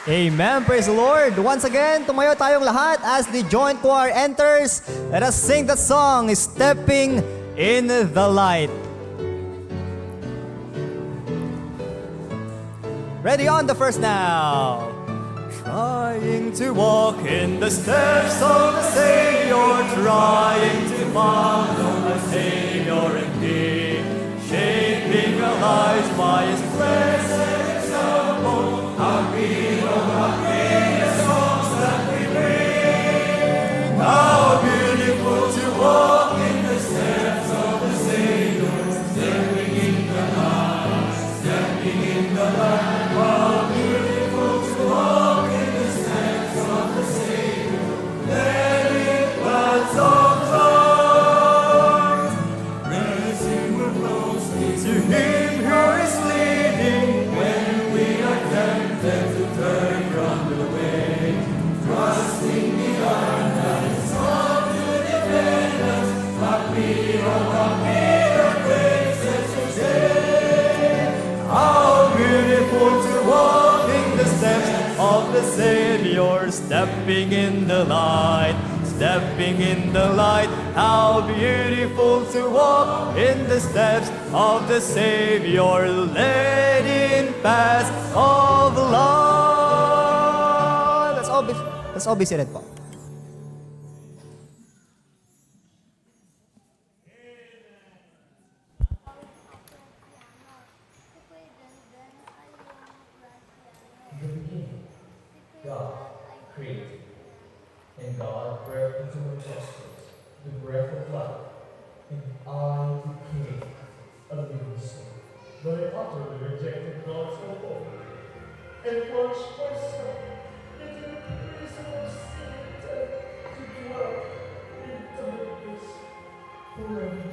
Amen. Praise the Lord. Once again, tumayo tayong lahat as the joint choir enters. Let us sing that song, Stepping in the Light. Ready, on the first now. Trying to walk in the steps of the Savior, trying to follow the Savior indeed, shaping our lives by His blessed example. How beautiful, how beautiful to walk in the steps of the Savior, stepping in the light, stepping in the light. How beautiful to walk in the steps of the Savior, led in paths of light. Pressing more closely to Him who is leading when we are tempted to turn from the way. Trusting the arm that is strong to defend us, but we all are here graces to say, how beautiful to walk in the steps of the Savior, stepping in the light, stepping in the light. How beautiful to walk in the steps of the Savior, led in paths of light. Let's all be, let's all be seated po. In the beginning, God created. And God breathed into our nostrils the breath of life, and I became a living soul. But I utterly rejected God's law and plunged myself into the prison of sin and death, to dwell in darkness forever.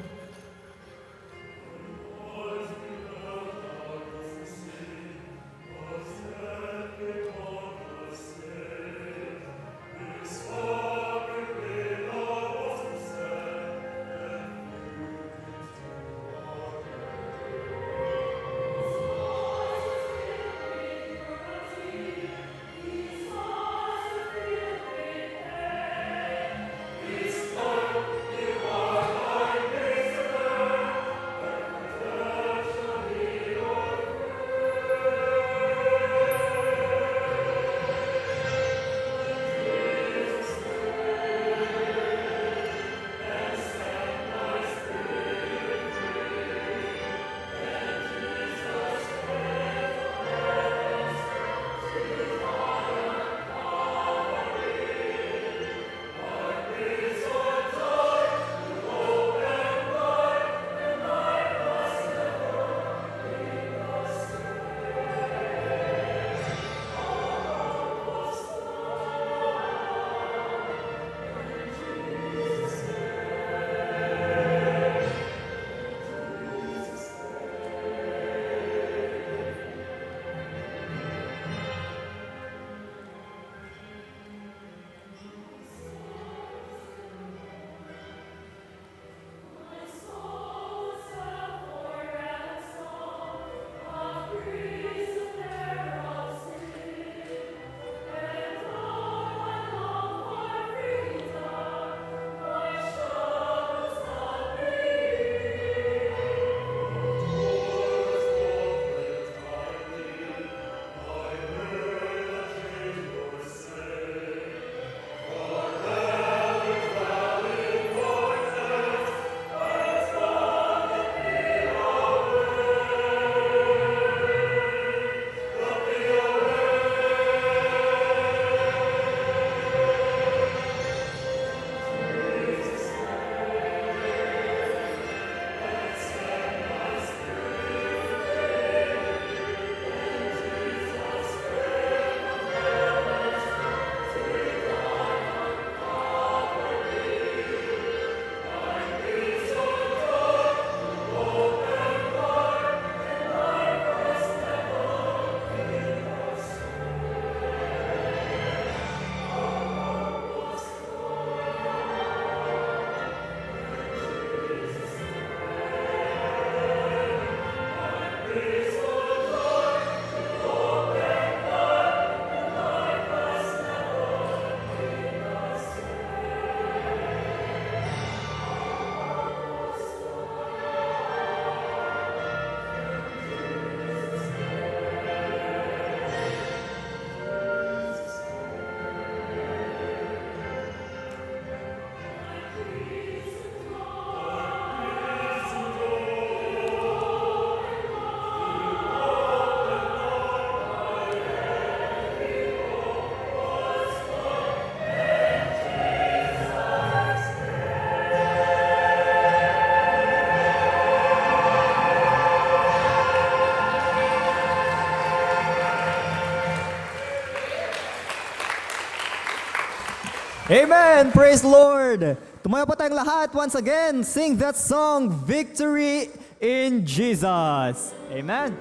Amen! Praise the Lord! Tumayo po tayong lahat. Once again, sing that song, Victory in Jesus. Amen.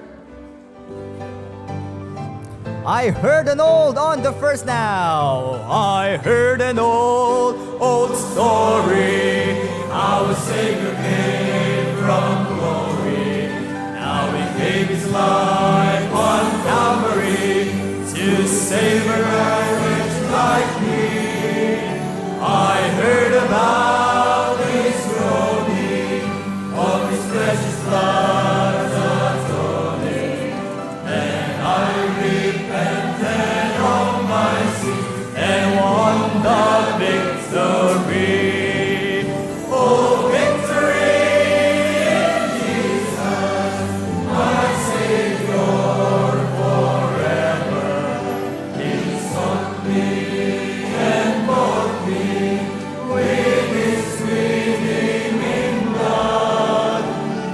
I heard an old on the first now. I heard an old, old story. Our Savior came from glory. Now he gave his life on Calvary to save a wretch like me. I heard about his groaning, of his precious blood atoning. Then I repented of my sin and won the victory. Oh, victory in Jesus, my Savior forever. He sought me and bought me with his redeeming blood.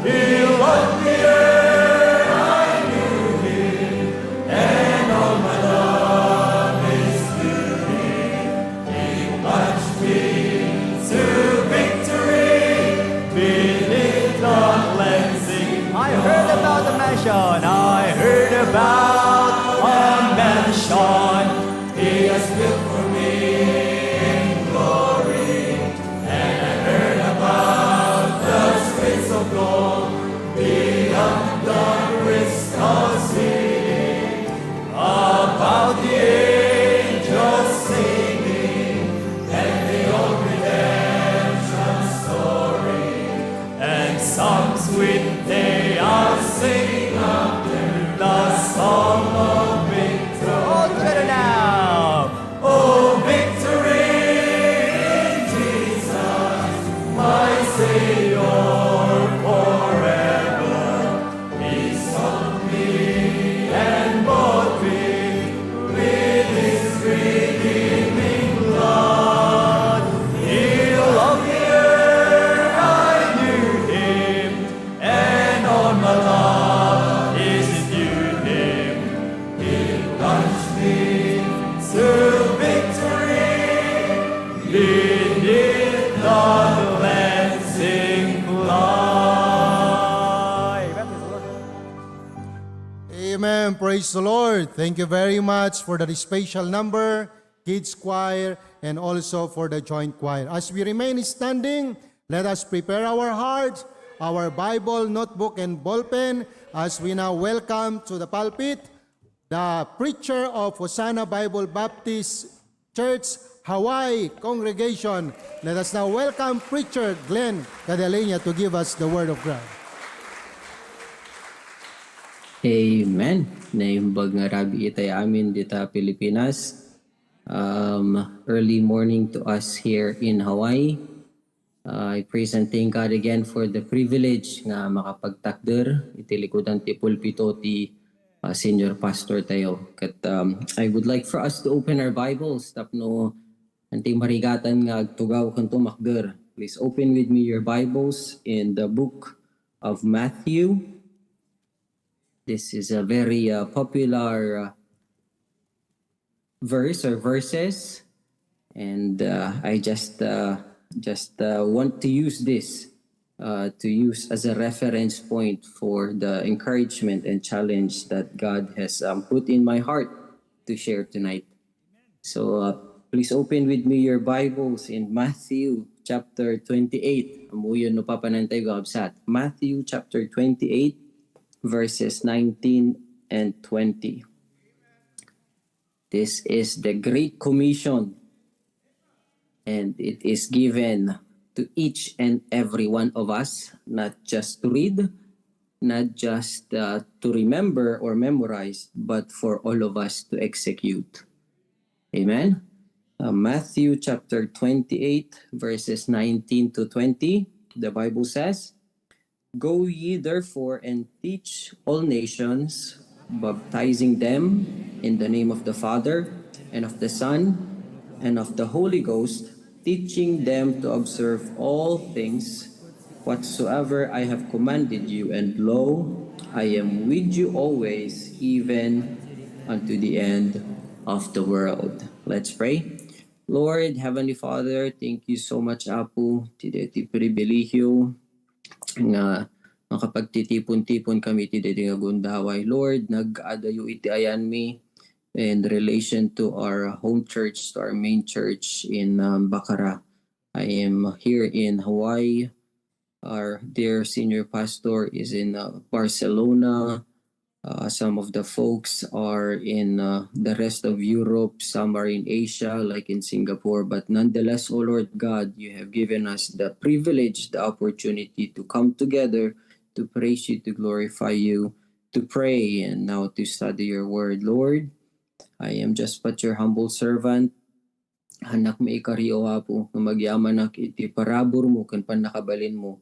He loved me ere I knew him, and all my love is due him. He plunged me to victory beneath the cleansing. I heard about the mansion. I heard about a mansion he has built for me in glory. And I heard about the streets of gold beyond the crystal city, about the angels singing and the old redemption story. And songs with they are singing after the song of victory. All together now. Oh, victory in Jesus, my Savior forever. He sought me and bought me with his redeeming blood. He loved me ere I knew him, and all my love is due him. He plunged me to victory beneath the cleansing flood. Amen. Praise the Lord. Thank you very much for the special number, kids choir, and also for the joint choir. As we remain standing, let us prepare our hearts, our Bible, notebook, and ballpen as we now welcome to the pulpit the preacher of Hosanna Bible Baptist Church, Hawaii Congregation. Let us now welcome Preacher Glenn Cadaleña to give us the word of God. Amen. Naimbag nga rabii itay amin dita Pilipinas. Um, early morning to us here in Hawaii. Uh, I praise and thank God again for the privilege nga makapagtakder iti likudan ti pulpito ti, uh, senior pastor tayo. Ket, um, I would like for us to open our Bibles tapno anti marigatan nga agtugaw ken tumakder. Please open with me your Bibles in the book of Matthew. This is a very, uh, popular, uh, verse or verses, and, uh, I just, uh, just, uh, want to use this, uh, to use as a reference point for the encouragement and challenge that God has, um, put in my heart to share tonight. So, uh, please open with me your Bibles in Matthew chapter twenty-eight. Ammoyo no papanantayo nga kabsat. Matthew chapter twenty-eight, verses nineteen and twenty. This is the Great Commission, and it is given to each and every one of us, not just to read, not just, uh, to remember or memorize, but for all of us to execute. Amen. Uh, Matthew chapter twenty-eight, verses nineteen to twenty, the Bible says, "Go ye therefore and teach all nations, baptizing them in the name of the Father, and of the Son, and of the Holy Ghost, teaching them to observe all things whatsoever I have commanded you, and lo, I am with you always, even unto the end of the world." Let's pray. Lord, Heavenly Father, thank you so much, Apo, ti daytoy pribilehiyo nga makapagtitipon-tipon kami ti daytoy nga gundaway. Lord, nag-adayo iti ayanmi in relation to our home church, to our main church in, um, Bacara. I am here in Hawaii. Our dear senior pastor is in, uh, Barcelona. Uh, some of the folks are in, uh, the rest of Europe. Some are in Asia, like in Singapore. But nonetheless, O Lord God, you have given us the privilege, the opportunity to come together to praise you, to glorify you, to pray, and now to study your word. Lord, I am just but your humble servant. Haannak maikari, O Apo, nga magyamanak iti paraburmo ken pannakabalinmo,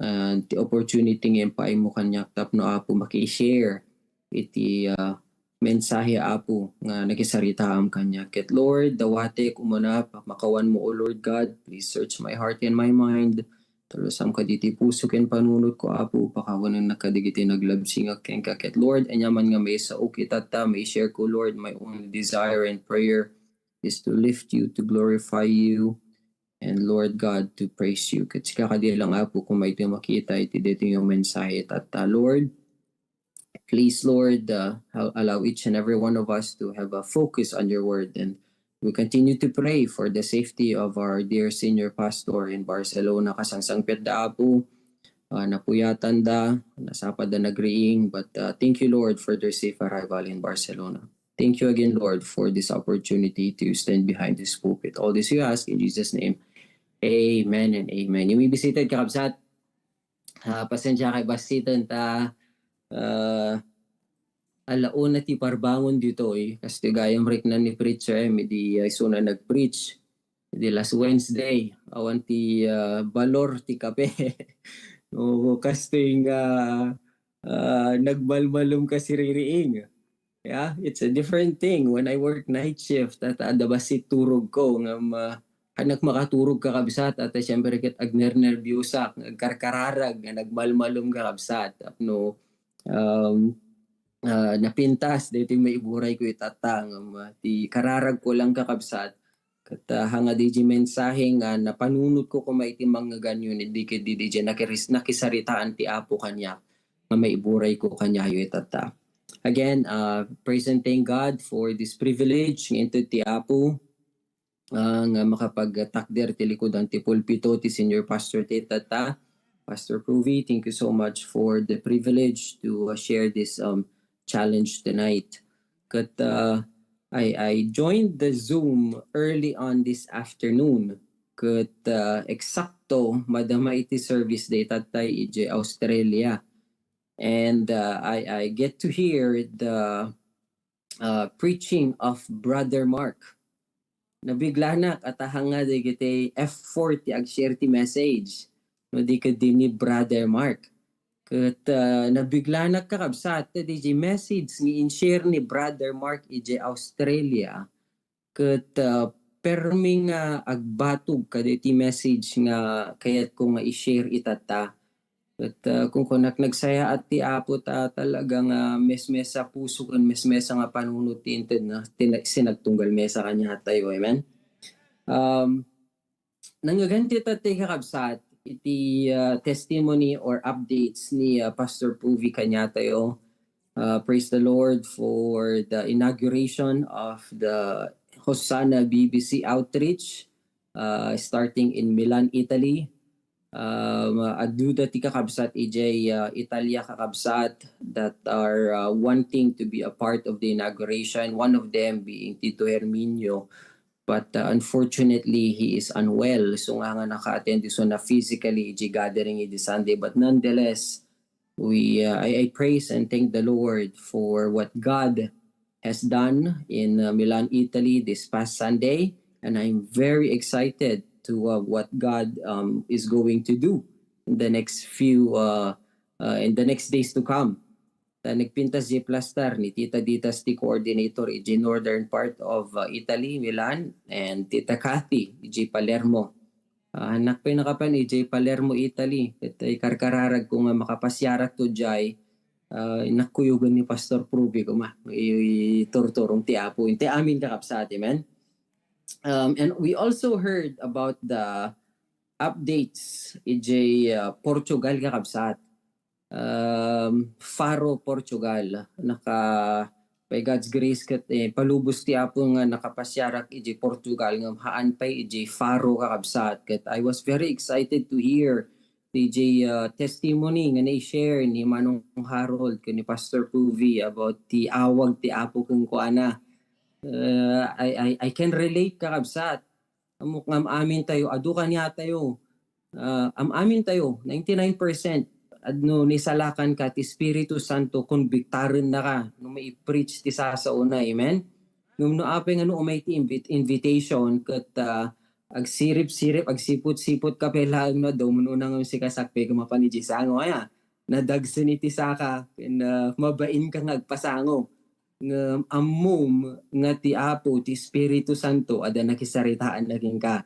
ah, ti opportunity nga impaaymo kaniak tapno, Apo, maki-share iti, ah, mensahe, Apo, nga nakisaritaam kaniak. Ket, Lord, dawatek umuna, pakpakawanmo, O Lord God, please search my heart and my mind. Talusam kadagiti puso ken panunotko, Apo, pakawanennak kadagiti naglabsingak kenka. Ket, Lord, aniaman nga maisaok itatta, mai-share ko, Lord, my only desire and prayer is to lift you, to glorify you, and Lord God, to praise you. Ket sika kadi lang, Apo, koma iti makita iti daytoy nga mensahe itatta. Lord, please, Lord, uh, al-, allow each and every one of us to have a focus on your word. And we continue to pray for the safety of our dear senior pastor in Barcelona. Kasangsangpetda, Apo, uh, napuyatanda, nasapada nagriing, but, uh, thank you, Lord, for their safe arrival in Barcelona. Thank you again, Lord, for this opportunity to stand behind this pulpit. All this we ask in Jesus' name. Amen and amen. You may be seated, kakabsat. Ah, pasensya kay basiten ta, ah, alauna ti parbangon ditoy. Kastoy gayam riknan ni preacher, eh, idi isuna nag-preach. Idi last Wednesday, awan ti, ah, balor ti kape. O, kastoy nga, ah, nagmalmalem ka siririing. Yeah, it's a different thing. When I work night shift, at adda bassit turog ko, ngem, ah, haannak makaturog, kakabsat, at, ah, siyempre ket agnernerbiosak, agkarkararag, nga nagmalmalem, kakabsat. Tapno, um, ah, napintas, daytoy maiburay ko itatta, ngem, ah, ti kararag ko lang, kakabsat, ket, ah, hanga di mensahe nga napanunot ko koma iti mangngegyo, idi ket di, di nakis-, nakisaritaan ti Apo kaniak, nga maiburay ko kaniayo itatta. Again, uh, praise and thank God for this privilege nga inted ti Apo, uh, nga makapagtakder ti likudan ti pulpito ti senior pastor ti itatta, Pastor Pruvi. Thank you so much for the privilege to, uh, share this, um, challenge tonight. Ket, uh, I, I joined the Zoom early on this afternoon. Ket, uh, eksakto, madama iti service day tattay idiay Australia. And, uh, I, I get to hear the, uh, preaching of Brother Mark. Nabiglanak, at ahanga dagiti F four ti ag-share ti message, no di ket di ni Brother Mark. Ket, uh, nabiglanak, kakabsat, ta diay message nga in-share ni Brother Mark idiay Australia, ket, uh, permi nga agbatog kadagiti message nga kayatko nga i-share itatta. Ket, uh, kunkunak, nagsayaat ti Apo ta talaga nga mesmesa puso ken mesmesa nga panunot ti inted na, ti na-, sinagtunggal mesa kaniatayo. Amen? Um, nangngeganta ti kakabsat iti, uh, testimony or updates ni, uh, Pastor Pruvi kaniatayo. Uh, praise the Lord for the inauguration of the Hosanna B B C outreach, uh, starting in Milan, Italy. Um, adda dagiti kakabsat idiay, uh, Italia, kakabsat, that are, uh, wanting to be a part of the inauguration. One of them being Tito Herminio. But, uh, unfortunately, he is unwell. So nga, nga naka-attend isuna physically idiay gathering idiay Sunday. But nonetheless, we, uh, I, I praise and thank the Lord for what God has done in, uh, Milan, Italy this past Sunday. And I'm very excited to, uh, what God, um, is going to do in the next few, uh, uh, in the next days to come. Ta nagpintas diay plaster ni Tita Ditas ti coordinator idiay northern part of, uh, Italy, Milan, and Tita Kathy idiay Palermo. Ah, haannak pay nakapan idiay Palermo, Italy. Ket ikarkararagko nga makapasiarakto diay, ah, innak kuyogen ni Pastor Pruvi koma. I-, iturturong ti Apo. Inti amin, kakabsat, amen? Um, and we also heard about the updates idiay, uh, Portugal, kakabsat. Um, Faro, Portugal. Naka, by God's grace, ket, eh, palubos ti Apo nga nakapasiarak idiay Portugal, ngem haan pay idiay Faro, kakabsat. Ket I was very excited to hear idiay, uh, testimony nga nai-share ni Manong Harold ken ni Pastor Puvi about ti awag ti Apo kenkuana. Uh, I, I, I can relate, kakabsat. Ammok nga am-amin tayo, adu kaniatayo. Ah, am-amin tayo, ninety-nine percent, adno nisalakan ka ti Espiritu Santo, konbiktarennaka no mai-preach ti sasaona. Amen? Ngem no apay nga no umay ti invit-, invitation, ket, ah, agsirip-sirip, agsiput-siput ka pay laeng no adda umununa ngem sika sakbay ka mapan idiay sango, aya? Nadagsen iti saka, ken, ah, mabain ka nga agpasango. Ngem ammom nga ti Apo, ti Espiritu Santo, adda nakisaritaanna kenka.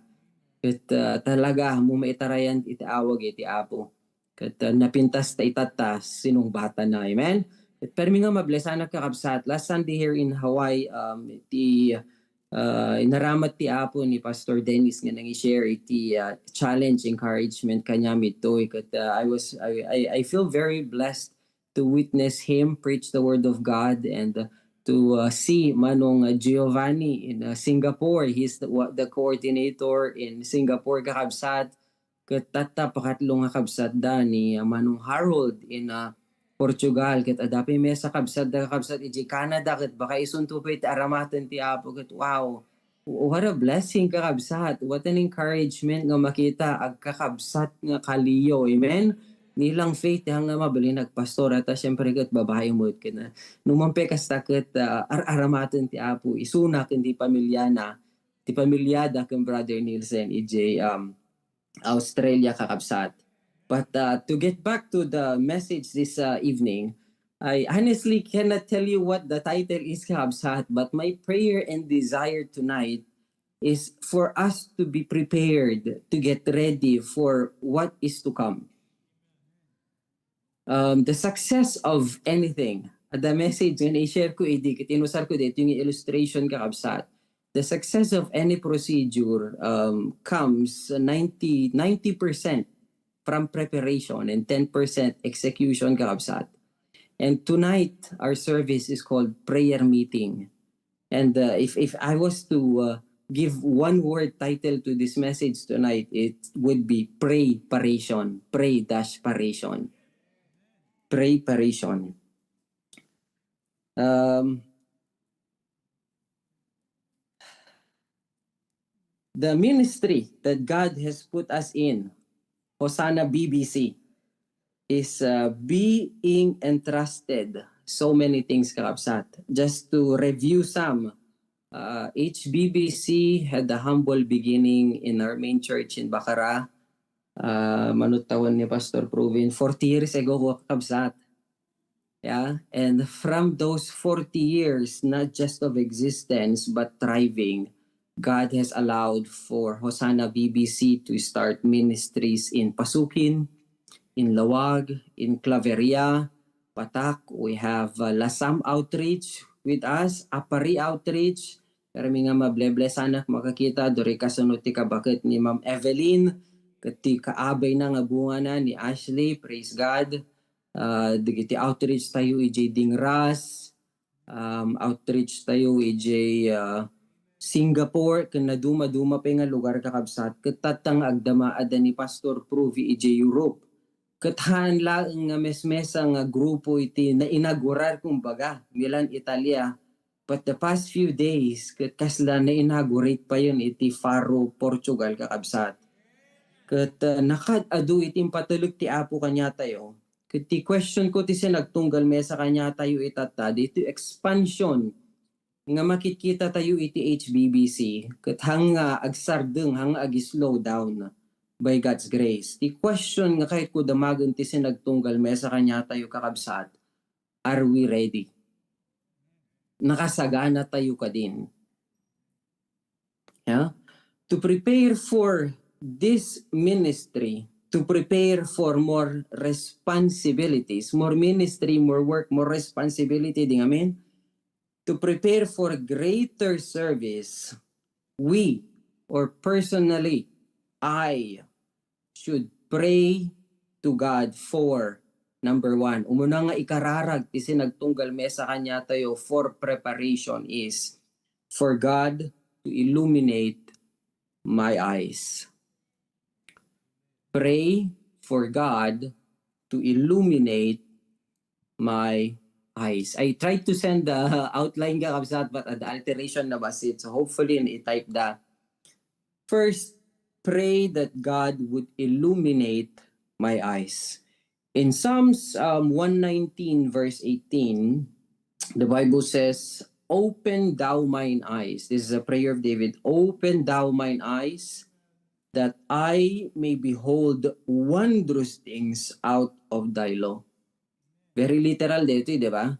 Ket, ah, talaga, ammom maitarayan iti awag iti Apo. Ket, ah, napintas ta itatta, sinungbatanna. Amen? Ket permi nga mablesanak, kakabsat. Last Sunday here in Hawaii, um, ti, ah, inaramat ti Apo ni Pastor Dennis nga nangi-share iti, ah, challenge, encouragement kaniam ditoy. Ket, ah, I was, I, I, I feel very blessed to witness him preach the word of God and, uh, to, uh, see Manong, uh, Giovanni in, uh, Singapore. He's the, wa-, the coordinator in Singapore, kakabsat. Ket tatta, pakatlo nga kabsatda ni, uh, Manong Harold in, uh, Portugal. Ket adda pay maysa kabsatda, kakabsat, idiay Canada. Ket baka isunto pay ti aramaten ti Apo. Ket wow, what a blessing, kakabsat. What an encouragement nga makita agkakabsat nga kaliyo. Amen? Nilang Faith, ti nga mabalin agpastor, ta siyempre ket babae met ken, ah, no man pay kasta ket, ah, ar-aramaten ti Apo, isuna ken ti pamiliana, ti pamiliada ken Brother Nielsen, idiay, um, Australia, kakabsat. But, uh, to get back to the message this, uh, evening, I honestly cannot tell you what the title is, kakabsat, but my prayer and desire tonight is for us to be prepared to get ready for what is to come. Um, the success of anything, the message nga i-share ko idi, ket inusar ko dito yung illustration, kakabsat. The success of any procedure, um, comes ninety, ninety percent from preparation and ten percent execution, kakabsat. And tonight, our service is called prayer meeting. And, uh, if, if I was to, uh, give one word title to this message tonight, it would be preparation. Pray dash paration. Preparation. Um, the ministry that God has put us in, Hosanna B B C, is, uh, being entrusted so many things, kakabsat. Just to review some, uh, H B B C had a humble beginning in our main church in Bacara. Uh, manut tawan ni Pastor Provin, forty years ago, kakabsat. Yeah, and from those forty years, not just of existence, but thriving, God has allowed for Hosanna B B C to start ministries in Pasukin, in Laoag, in Claveria, Patak. We have, uh, Lasam Outreach with us, Apari Outreach. Permi nga mableblessanak makakita, duri kasunod ti kabaket ni Ma'am Evelyn, ket ti kaabayna nga bungana ni Ashley, praise God. Ah, dagiti outreach tayo idiay Dingras, um, outreach tayo idiay, ah, Singapore, ken naduma-duma pay nga lugar, kakabsat, ket tatta nga agdama adda ni Pastor Provy idiay Europe. Ket haan laeng nga mesmesa nga grupo iti nainaugurar, kumbaga, Milan, Italia. But the past few days, ket kasla na-inaugurate payen iti Faro, Portugal, kakabsat. Ket, uh, nakaad-adu iti impatelek ti Apo kaniatayo. Ket ti question ko ti sinagtunggal mesa kaniatayo itatta, ditoy expansion nga makitkita tayo iti H B B C, ket hanga agsardeng, hanga agi-slow down by God's grace. Ti question nga kayatko damagen ti sinagtunggal mesa kaniatayo, kakabsat, are we ready? Nakasagana tayo kadin? Yeah? To prepare for this ministry, to prepare for more responsibilities, more ministry, more work, more responsibility, di ngamin? To prepare for greater service, we, or personally, I should pray to God for, number one, umuna nga ikararag ti sinagtunggal mesa kaniatayo for preparation is for God to illuminate my eyes. Pray for God to illuminate my eyes. I tried to send the outline, kakabsat, but the alteration na basit. So hopefully, i-type da. First, pray that God would illuminate my eyes. In Psalms, um, one nineteen, verse eighteen, the Bible says, "Open thou mine eyes." This is a prayer of David. "Open thou mine eyes, that I may behold wondrous things out of thy law." Very literal daytoy, di ba?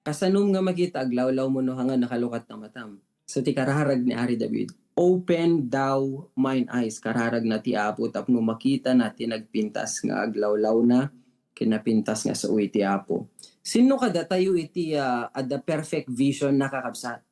Kasanom nga makita, aglawlaw mo no hanga nakalukat na matam. So, ti kararag ni Ari David, "Open thou mine eyes." Kararag na ti Apo tapno makita na ti nagpintas nga aglawlaw na, kinapintas nga sao iti Apo. Sino kadatayo iti, ah, adda perfect vision na, kakabsat?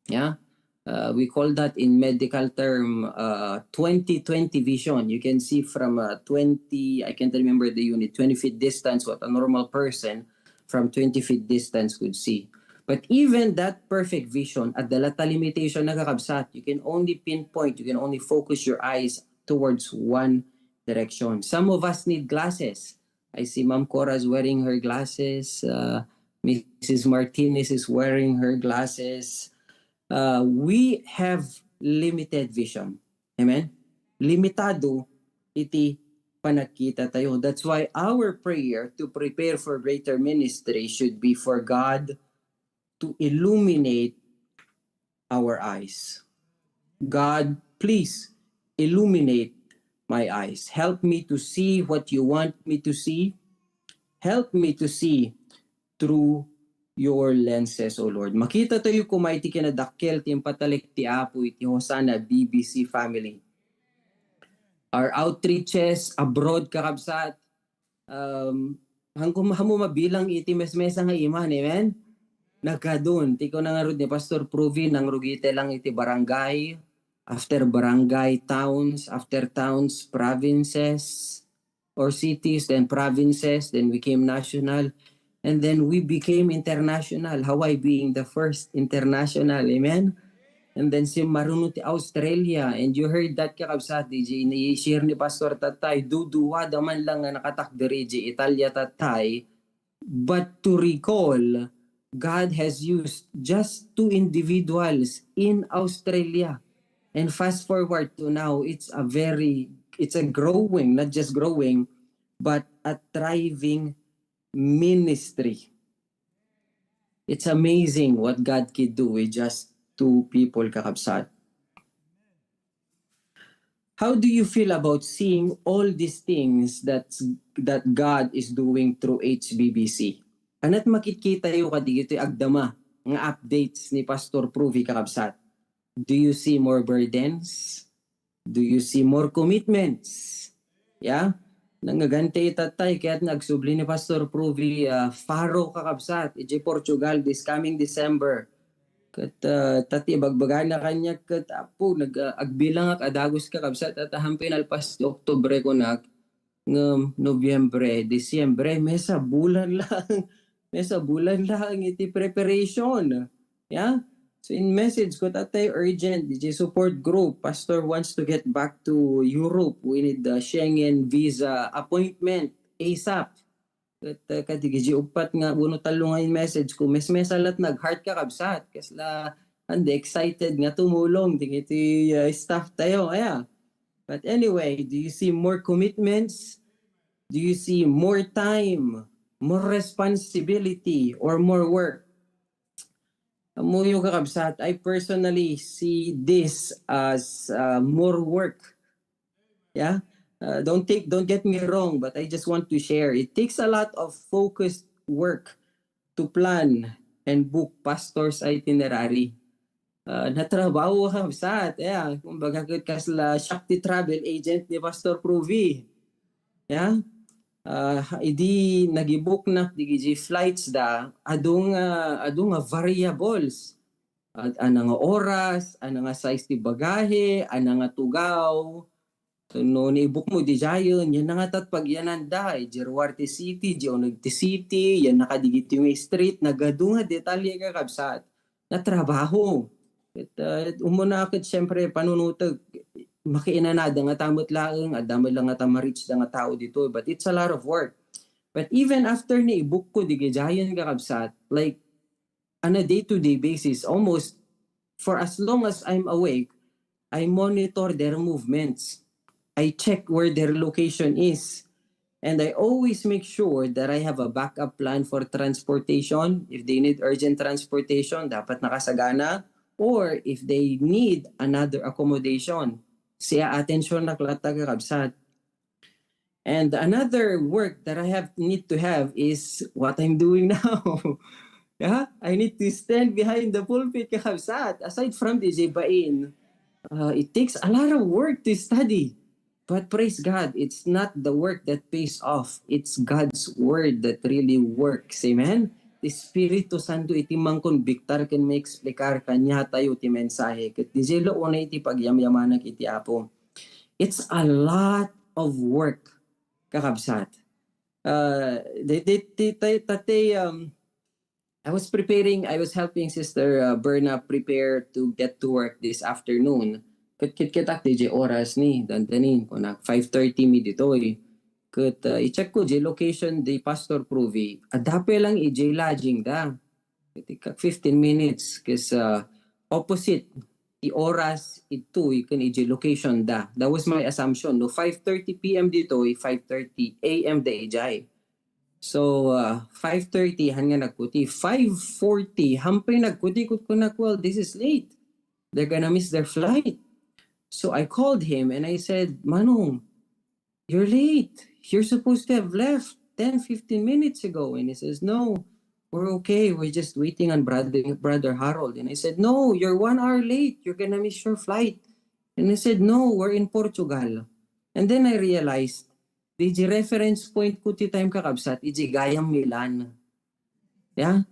Yeah? Uh, we call that in medical term, uh, twenty twenty vision. You can see from, uh, twenty, I can't remember the unit, twenty feet distance, what a normal person from twenty feet distance could see. But even that perfect vision, adda lata limitation na, kakabsat. You can only pinpoint, you can only focus your eyes towards one direction. Some of us need glasses. I see Ma'am Cora's wearing her glasses. Uh, Missus Martinez is wearing her glasses. Uh, we have limited vision. Amen? Limitado iti panagkita tayo. That's why our prayer to prepare for greater ministry should be for God to illuminate our eyes. God, please illuminate my eyes. Help me to see what you want me to see. Help me to see through your lenses, O Lord. Makita tayo koma iti kinadakkel ti impatalek ti Apo iti Hosanna B B C family. Our outreaches abroad, kakabsat, um, hangko, hamo mabilang iti mesmesa nga iman, amen? Nagkadun, ti kuna ngarud ni Pastor Pruvi, nangrugite lang iti barangay, after barangay, towns, after towns, provinces, or cities, then provinces, then we came national, and then we became international, Hawaii being the first international, amen? And then simmaruno ti Australia, and you heard that, kakabsat, D J, ni-share ni Pastor Tatay, duduada man lang nga nakatakder iti Italia, Tatay, but to recall, God has used just two individuals in Australia. And fast forward to now, it's a very, it's a growing, not just growing, but a thriving ministry. It's amazing what God can do with just two people, kakabsat. How do you feel about seeing all these things that, that God is doing through H B B C? Ania't makitkitayo kadagitoy agdama nga updates ni Pastor Pruvi, kakabsat? Do you see more burdens? Do you see more commitments? Yeah? Nangaganti tatay, kaya't nga agsubli ni Pastor Pruvi, ah, Faro, kakabsat, iti Portugal this coming December. Ket, ah, ta ti ibagbagana kaniak ket, Apo, nag-, ah, agbilangak a dagus, kakabsat, ta, ta han pinalpas ti Oktubre, kunak, ngem Nobyembre, Disyembre, maysa bulan lang, maysa bulan lang iti preparation. Yeah? So in message ko, tatay, urgent, D J support group, Pastor wants to get back to Europe. We need the Schengen visa appointment ASAP. Ket, uh, kadagiti uppat nga wenno tallo nga in message ko, mesmesa la't nag-heart, kakabsat. Kasla, andi, excited nga tumulong dagiti, uh, staff tayo. Aya. But anyway, do you see more commitments? Do you see more time, more responsibility, or more work? Ammoyo, kakabsat, I personally see this as, uh, more work. Yeah? Uh, don't take, don't get me wrong, but I just want to share. It takes a lot of focused work to plan and book pastor's itinerary. Uh, natrabaho, kakabsat. Yeah, kumbaga, ket kasla siak ti travel agent ni Pastor Pruvi. Yeah? Ah, idi nagibuknak dagiti flights da, adu nga, adu nga variables. At ana nga oras, ana nga size ti bagahe, ana nga tugaw. So, no, naibukmo didiayen, yan na nga tat pagyananda, idiay Ruarte City, idiay Onegti City, yan na kadigiti nga street, nagadu nga detalye, kakabsat. Natrabaho. Ket, ah, umuna ket, siyempre, panunutek, makiinanada nga ta met laeng, adda met lang nga ta ma-reach da nga tao ditoy, but it's a lot of work. But even after naibukko didiayen, kakabsat, like, on a day-to-day basis, almost for as long as I'm awake, I monitor their movements. I check where their location is. And I always make sure that I have a backup plan for transportation. If they need urgent transportation, dapat nakasagana. Or if they need another accommodation, siya atensyon na klata, kakabsat. And another work that I have need to have is what I'm doing now. Yeah, I need to stand behind the pulpit, kakabsat. Aside from didiay bain, uh, it takes a lot of work to study. But praise God, it's not the work that pays off. It's God's word that really works. Amen? Ti Espiritu Santo iti mangkonbiktar ken maeksplikar kaniatayo ti mensahe. Ket diay la unay iti pagyamyamanak iti Apo. It's a lot of work, kakabsat. Uh, the, the, the, the, the, um, I was preparing, I was helping Sister, uh, Berna prepare to get to work this afternoon. Ket, ket, ket, ak, diay oras ni, dandanin, kunak, five thirty mi ditoy. Ket, uh, i-check ko diay location di Pastor Pruvi. Adda pay lang idiay lodging da. Ket ikka fifteen minutes, ket, uh, opposite ti oras itoy ken idiay location da. That was my assumption, no? Five thirty P M ditoy, five thirty A M da idiay. So, uh, five thirty, han nga nagkuti. Five forty, han pay nagkuti, kunak, "Well, this is late. They're gonna miss their flight." So I called him and I said, "Manong, you're late. You're supposed to have left ten, fifteen minutes ago." And he says, "No, we're okay. We're just waiting on Brother, Brother Harold." And I said, "No, you're one hour late. You're gonna miss your flight." And he said, "No, we're in Portugal." And then I realized, diay reference point ko ti time, kakabsat, idiay gayam Milan. Yeah?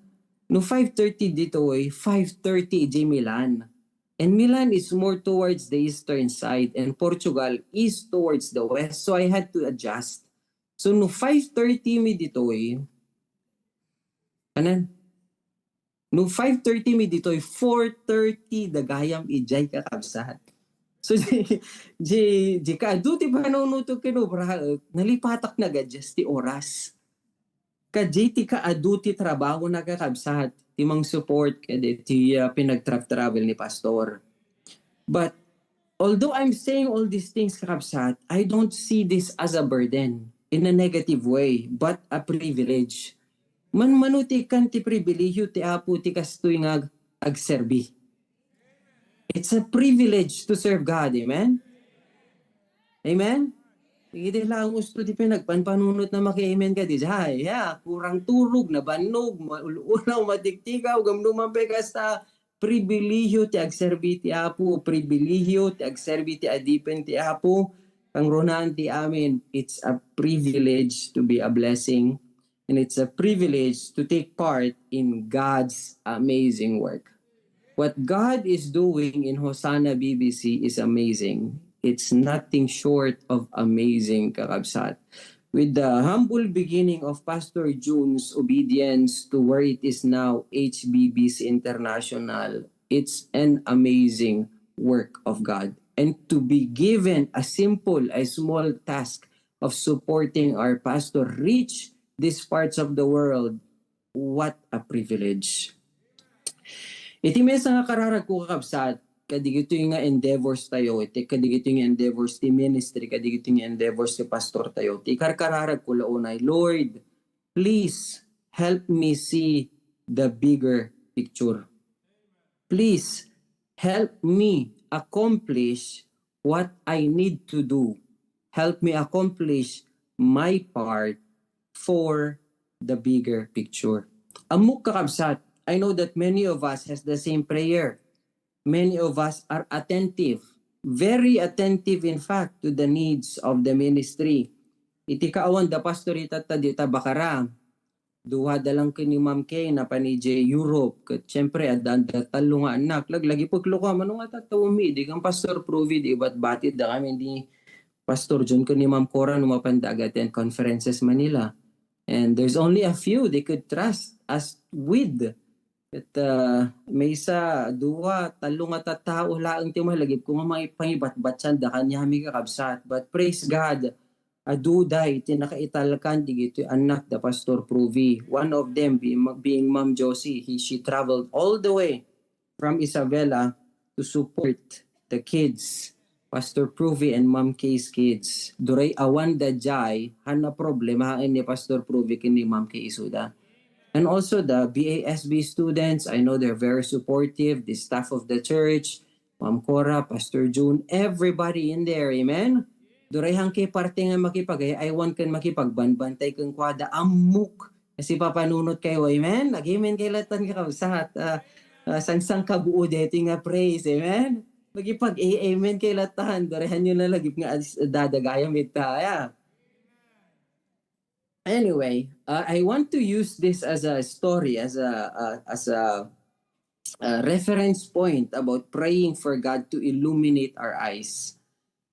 No five thirty ditoy, five thirty idiay Milan. And Milan is more towards the eastern side, and Portugal is towards the west. So I had to adjust. So no five thirty mi ditoy, anan? No five thirty mi ditoy, four thirty da gayam idiay, kakabsat. So, di, di, di kaadu ti panunutok ken obraek, nalipatak nga adjust ti oras. Kadi ti kaadu ti trabaho na, kakabsat, ti mang-support kadi ti, ah, pinagtra-travel ni Pastor. But although I'm saying all these things, kakabsat, I don't see this as a burden in a negative way, but a privilege. Manmano ti ikkan ti pribilehiyo ti Apo ti kastoy nga ag-, agserbi. It's a privilege to serve God. Amen? Amen? Idi lang gusto ti pinagpanpanunot na maki-amen ka, di jay, ya, kurang tulog, nabannog, maul-ulaw, matiktigaw, gamnuman pay kasta, pribilehiyo ti agserbi ti Apo, pribilehiyo ti agserbi ti adipen ti Apo, kangrunaan ti amin, it's a privilege to be a blessing, and it's a privilege to take part in God's amazing work. What God is doing in Hosanna B B C is amazing. It's nothing short of amazing, kakabsat. With the humble beginning of Pastor June's obedience to where it is now, H B B C International, it's an amazing work of God. And to be given a simple, a small task of supporting our pastor reach these parts of the world, what a privilege. Iti maysa nga kararag ko, kakabsat, kadigitoy nga endeavors tayo, iti kadigitoy nga endeavors ti ministry, kadigitoy nga endeavors ti pastor tayo, ti karkararag ko la unay, Lord, please help me see the bigger picture. Please help me accomplish what I need to do. Help me accomplish my part for the bigger picture. Ammok, kakabsat, I know that many of us has the same prayer. Many of us are attentive, very attentive, in fact, to the needs of the ministry. Iti kaawan da pastor ita ta dita bakara, Duada lang ken ni Ma'am Kay, napan idiay Europe. Ket siyempre, adda, adda tallo nga annak. Laglagipek loka, mano nga tattawmi, di kan Pastor Pruvi, di batbatid da kami ni Pastor John ken ni Ma'am Cora no mapanda ag-attend conferences Manila. And there's only a few they could trust us with. Ket, ah, maysa, dua, tallo nga tattao laeng ti malagip ko nga maipangibatbatsan da kaniami, kakabsat. But praise God, adu daydi nakaitalkan digitoy annak da Pastor Pruvi. One of them being, being Ma'am Josie. He, she traveled all the way from Isabela to support the kids, Pastor Pruvi and Ma'am Kay's kids. Duray awan da jay, han naproblemaen ni Pastor Pruvi ken ni Ma'am Kay isuda. And also the B A S B students, I know they're very supportive, the staff of the church, Ma'am Cora, Pastor June, everybody in there, amen? Duray han kay parte nga makipag-ay-aywan ken makipagbanbantay kenkuada, ammok. Kasi papanunot kayo, amen? Ag-amen kay latan, kakabsat. Ah, ah, sangsangkabuo deti nga praise, amen? Magipag-amen kay latan. Duray hanyo na lagip nga as-, dadagayam ita, yeah. Anyway, uh, I want to use this as a story, as a, uh, as a, uh, reference point about praying for God to illuminate our eyes.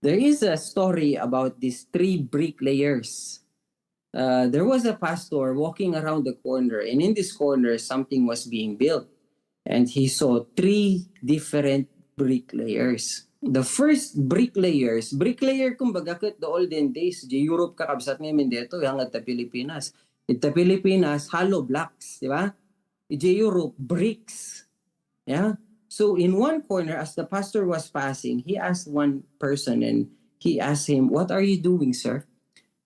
There is a story about these three bricklayers. Uh, there was a pastor walking around the corner, and in this corner, something was being built. And he saw three different bricklayers. The first bricklayers, bricklayer, kumbaga, ket the olden days, di Europe, kakabsat, ngamin dito, yang at the Pilipinas. Ita Pilipinas, hollow blocks, di ba? Iti Europe, bricks. Yeah? So in one corner, as the pastor was passing, he asked one person and he asked him, "What are you doing, sir?"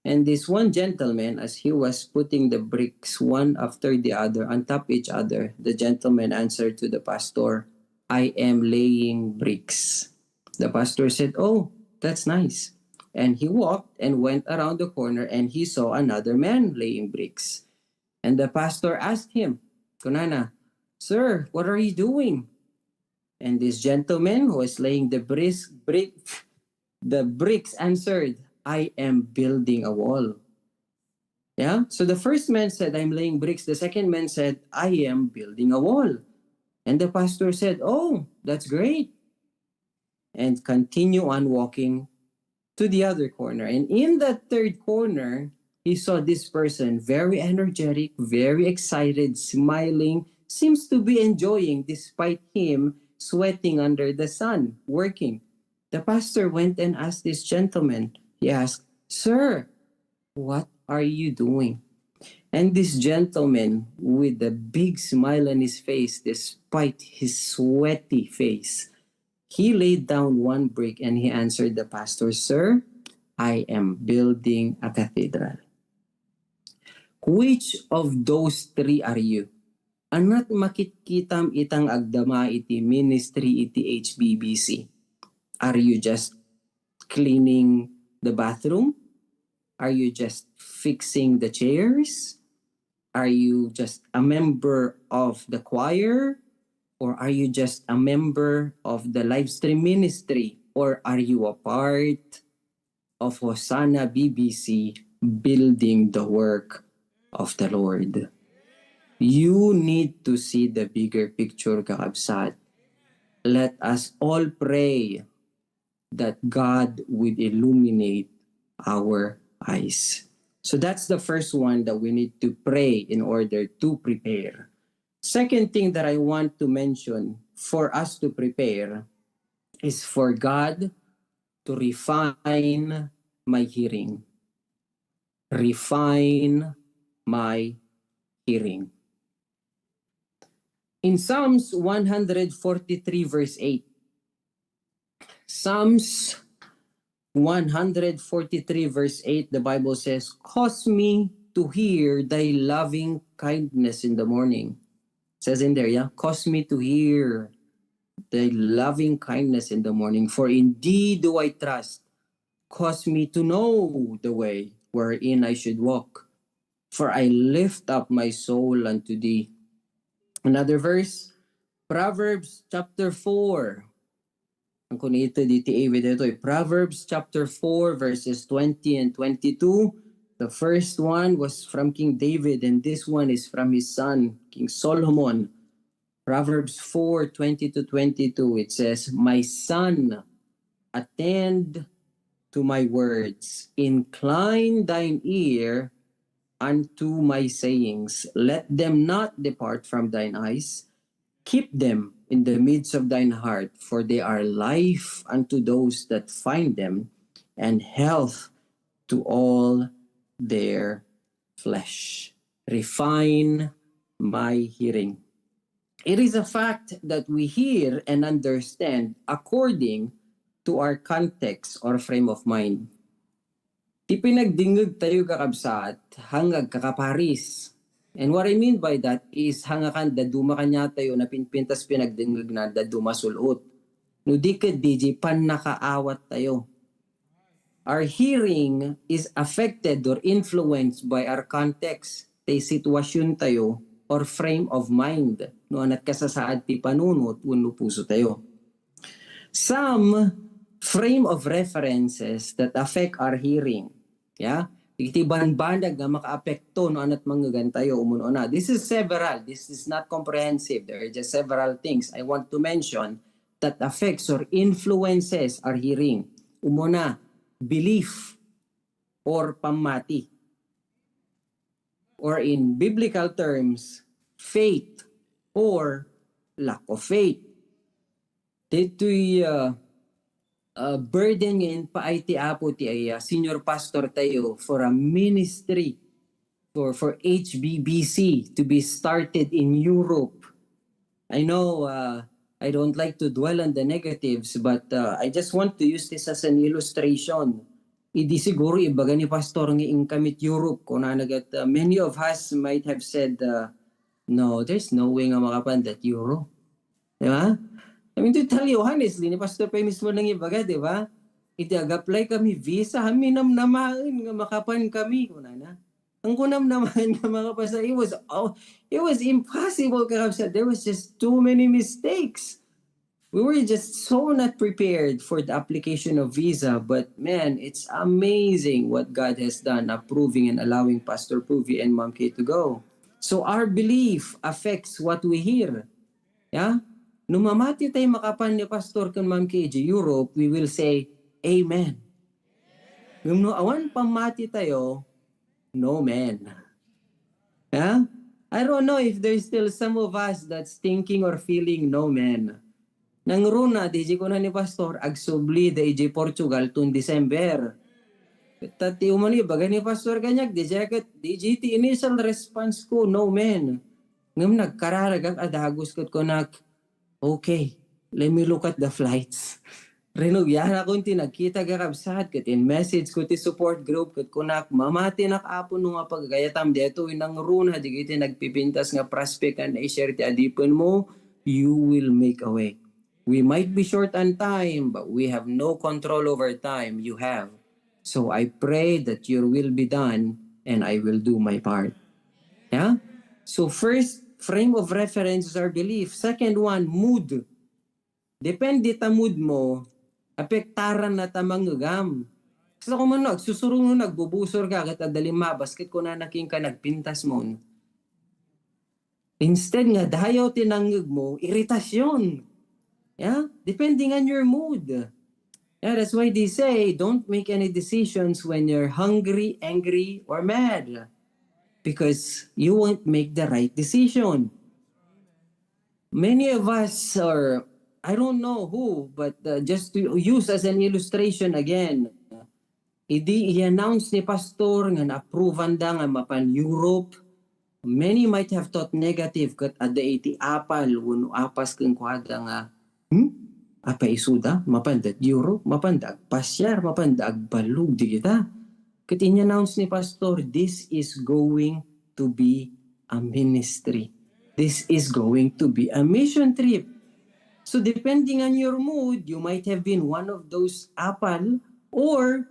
And this one gentleman, as he was putting the bricks one after the other on top each other, the gentleman answered to the pastor, "I am laying bricks." The pastor said, "Oh, that's nice." And he walked and went around the corner and he saw another man laying bricks. And the pastor asked him, kunana, "Sir, what are you doing?" And this gentleman who is laying the bricks, brick, the bricks answered, "I am building a wall." Yeah? So the first man said, "I'm laying bricks." The second man said, "I am building a wall." And the pastor said, "Oh, that's great." And continue on walking to the other corner. And in that third corner, he saw this person, very energetic, very excited, smiling, seems to be enjoying despite him sweating under the sun, working. The pastor went and asked this gentleman. He asked, "Sir, what are you doing?" And this gentleman, with a big smile on his face, despite his sweaty face, he laid down one brick and he answered the pastor, "Sir, I am building a cathedral." Which of those three are you? Ania ti makitkitam ita nga agdama iti ministry iti H B B C? Are you just cleaning the bathroom? Are you just fixing the chairs? Are you just a member of the choir? Or are you just a member of the live stream ministry? Or are you a part of Hosanna B B C, building the work of the Lord? You need to see the bigger picture, kakabsat. Let us all pray that God would illuminate our eyes. So that's the first one that we need to pray in order to prepare. Second thing that I want to mention for us to prepare is for God to refine my hearing. Refine my hearing. In Psalms one hundred forty-three, verse eight. Psalms one hundred forty-three, verse eight, the Bible says, "Cause me to hear thy loving kindness in the morning." Says in there, yeah, "Cause me to hear thy loving kindness in the morning. For in thee do I trust. Cause me to know the way wherein I should walk. For I lift up my soul unto thee." Another verse, Proverbs chapter four. Ang kunita diti awit daytoy, Proverbs chapter four, verses twenty and twenty-two. The first one was from King David, and this one is from his son, King Solomon. Proverbs four twenty to twenty-two, it says, "My son, attend to my words, incline thine ear unto my sayings. Let them not depart from thine eyes. Keep them in the midst of thine heart, for they are life unto those that find them, and health to all their flesh." Refine my hearing. It is a fact that we hear and understand according to our context or frame of mind. Ti pinagdingngeg tayo, kakabsat, hangag kakaparis. And what I mean by that is hangakan daduma kanya tayo na pinpintas pinagdingngeg na daduma sul-ot. No di ket di pannakaawat tayo. Our hearing is affected or influenced by our context, ti sitwasyon tayo, or frame of mind, no anat kasasaad ti panunot wenno puso tayo. Some frame of references that affect our hearing. Yeah? Iti banbanag nga makaapekto no anat mangngegan tayo, umuna. This is several. This is not comprehensive. There are just several things I want to mention that affects or influences our hearing. Umuna, belief or pammati. Or in biblical terms, faith or lack of faith. Ditoy uh, uh, burden ngayon pa ay ti Apo ti ay uh, senior pastor tayo for a ministry for for H B B C to be started in Europe. I know uh, I don't like to dwell on the negatives, but uh, I just want to use this as an illustration. Idi siguro ibaga ni pastor nga inkamit Europe, kunana ket uh, many of us might have said, uh, "No, there's no way nga makapan that Europe." Di ba? I mean, to tell you honestly, ni Pastor Pay mismo nang ibaga, di ba? Iti ag-apply kami visa, kami namnamaen nga makapan kami, kunana. Ang kunam naman nga makapan sa, it was, oh, it was impossible, kakabsat. There was just too many mistakes. We were just so not prepared for the application of visa, but man, it's amazing what God has done, approving and allowing Pastor Pruvi and Ma'am Kay to go. So our belief affects what we hear. Yeah? No mamati tayo makapan ni Pastor ken Ma'am Kay iti Europe, we will say, "Amen." Ngem no awan pammati tayo, "No, man." Yeah? I don't know if there's still some of us that's thinking or feeling, "No, man." Nangruna, di di kuna ni Pastor, agsubli da iti Portugal ton December. Ta ti umani, baga ni Pastor kaniak, di di ket, di di ti initial response ko, "No, man." Ngem nagkararagak a dagus ket kunak, "Okay, let me look at the flights." Rinugianakon ti nagkita, kakabsat, ket in-message ko ti support group ket kunak, "Mamatinak, Apo, no nga paggayatam detoy nangruna dagiti nagpipintas nga prospect nga i-share ti adipenmo, you will make a way. We might be short on time, but we have no control over time. You have. So I pray that your will be done and I will do my part." Yeah? So first, frame of reference is our belief. Second one, mood. Depende ta mood mo, apektaran na ta mangngegam. Kasta ko man, no, agsusurungon, agbubusor ka, ket adda limmabas, ket kunana kenka, "Nagpintas mo." Instead nga dayaw ti nangngeg mo, iritasyon. Yeah? Depending on your mood. Yeah, that's why they say, "Don't make any decisions when you're hungry, angry, or mad. Because you won't make the right decision." Many of us are, I don't know who, but uh, just to use as an illustration again, idi i-announce ni Pastor nga na-approvean da nga mapan Europe, many might have thought negative ket adda iti apal wenno apas kenkuada nga, "Hmm? Apay isuda? Mapanda Europe? Mapanda agpasiar? Mapanda agbalug dagita?" Ket in-announce ni Pastor, "This is going to be a ministry. This is going to be a mission trip." So depending on your mood, you might have been one of those apal, or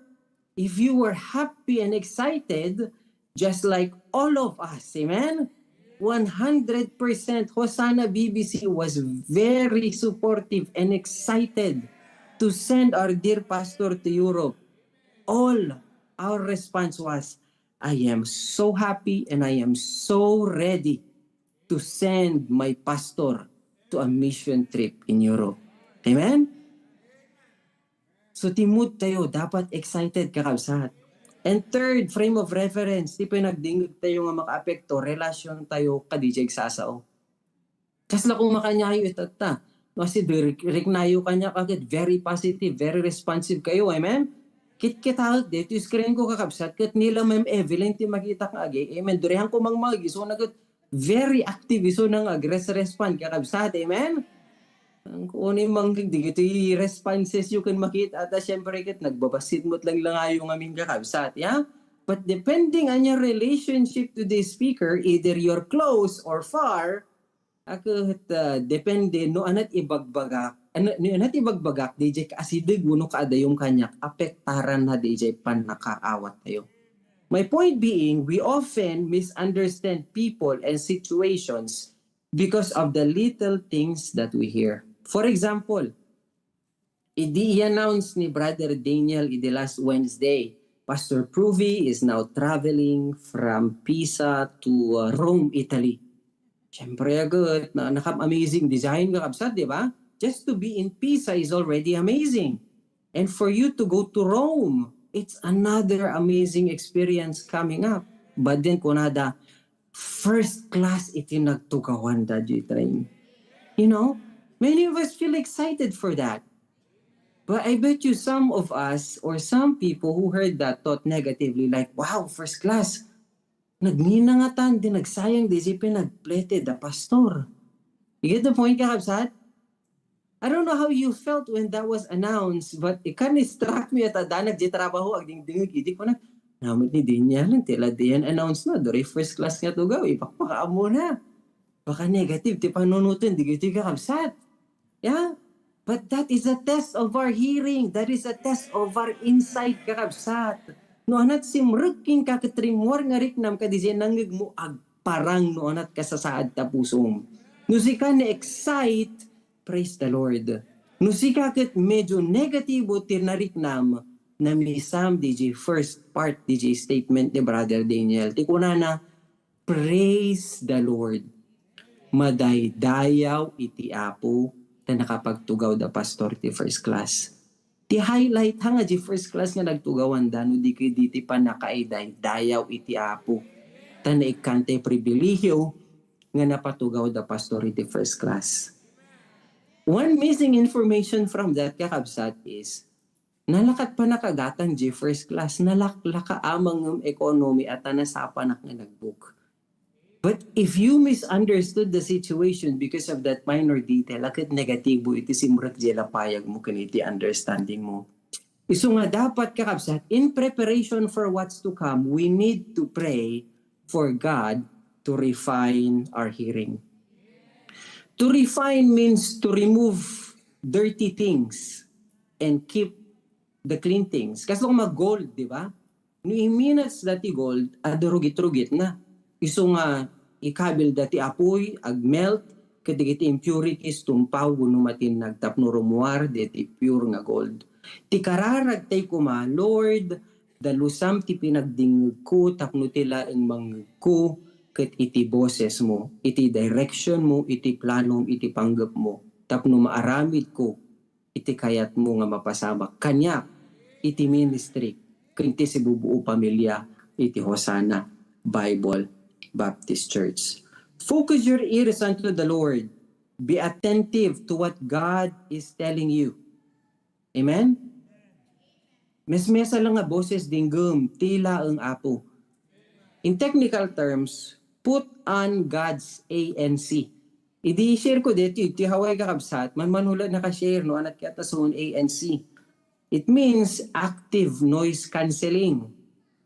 if you were happy and excited, just like all of us, amen? One hundred percent Hosanna B B C was very supportive and excited to send our dear pastor to Europe. All our response was, I am so happy and I am so ready to send my pastor to a mission trip in Europe. Amen? So, ti mood tayo, dapat excited, kakabsat. And third, frame of reference, ti panagdingeg tayo nga makaapekto, relasyon tayo kadi diay agsasao. Kasla kung makanyayo itatta. No, si Direk, Rick Nayo kanya kaket, very positive, very responsive kayo. Amen? Kit-, kitaek dito screen ko, kakabsat, ket nila Ma'am Evelyn ti makita nga agi. Amen. Durihan ko mang magi, so naget very active, so nang agres-respond, kakabsat. Amen? Ang kuno mang digiti responses you can makita, ata siyempre ket nagbabasit mo't lang langayo ngamin, kakabsat, ya? But depending on your relationship to the speaker, either you're close or far, aket, ah, depende no anat ibagbagak, ano, no anat ibagbagak, diay kaasideg wenno kaadayom kaniak, apektaran na diay pannakaawat tayo. My point being, we often misunderstand people and situations because of the little things that we hear. For example, idi i-announce ni Brother Daniel idi last Wednesday, Pastor Pruvi is now traveling from Pisa to, uh, Rome, Italy. Siyempre, agut, na, nakam-amazing design, kakabsat, di ba? Just to be in Pisa is already amazing. And for you to go to Rome, it's another amazing experience coming up. But then, kunada, first class iti nagtugawanda diay train. You know, many of us feel excited for that. But I bet you some of us or some people who heard that thought negatively, like, "Wow, first class. Nagngina ngatan ti nagsayang diay panagplete da pastor." You get the point, kakabsat? I don't know how you felt when that was announced, but it kinda struck me at adanag diay trabaho, agdingdingeg idi kuna, "Namet ni Daniel, ti la diay announce na, duri first class nga tugaw, ipakpakaammo na." Baka negative ti panunoten, digiti, kakabsat. Yeah? But that is a test of our hearing. That is a test of our insight, kakabsat. No anat simrek kenka ket rimmuar nga riknam kadi diay nangngegmo, agparang no anat kasasaad ta pusom. No sika na-excite, praise the Lord. No sika ket medyo negatibo ti nariknam, namisam diay first part diay statement ni Brother Daniel. Ti kunana, "Praise the Lord. Madaydayaw iti Apo ta nakapagtugaw da pastor iti first class." Ti highlight ha nga diay first class nga nagtugawanda no di ket diti pannakaidaydayaw iti Apo. Ta naikkan ti pribilehiyo nga napatugaw da pastor iti first class. One missing information from that, kakabsat, is nalakat pannakagatang diay first class, nalaklaka amang ngem economy at nasapanak nga nagbuk. But if you misunderstood the situation because of that minor detail, aket negatibo iti simrek diay lapayagmo ken iti understanding mo. Isu nga dapat, kakabsat, in preparation for what's to come, we need to pray for God to refine our hearing. To refine means to remove dirty things and keep the clean things. Kasla koma gold, di ba? No iminats da ti gold, adu rugit-rugit na. Isu nga ikabil da ti apuy, agmelt, ket dagiti impurities tumpaw wenno matinnag tapno rummuar dagiti pure nga gold. Ti kararag tay koma, Lord, dalusam ti pinagdingngegko tapno ti laeng mangngegko ket iti bosesmo, iti directionmo, iti planom, iti panggepmo, tapno maaramidko iti kayatmo nga mapasamak kaniak iti ministry ken ti sibubuo pamilia iti Hosanna Bible Baptist Church. Focus your ears unto the Lord. Be attentive to what God is telling you. Amen? Mesmesa lang nga boses dinggem, ti laeng Apo. In technical terms, put on God's A N C. Idi share ko deti, ti Hawaii, kakabsat, manmano la naka-share, no, anat kaya ta son A N C. It means active noise cancelling.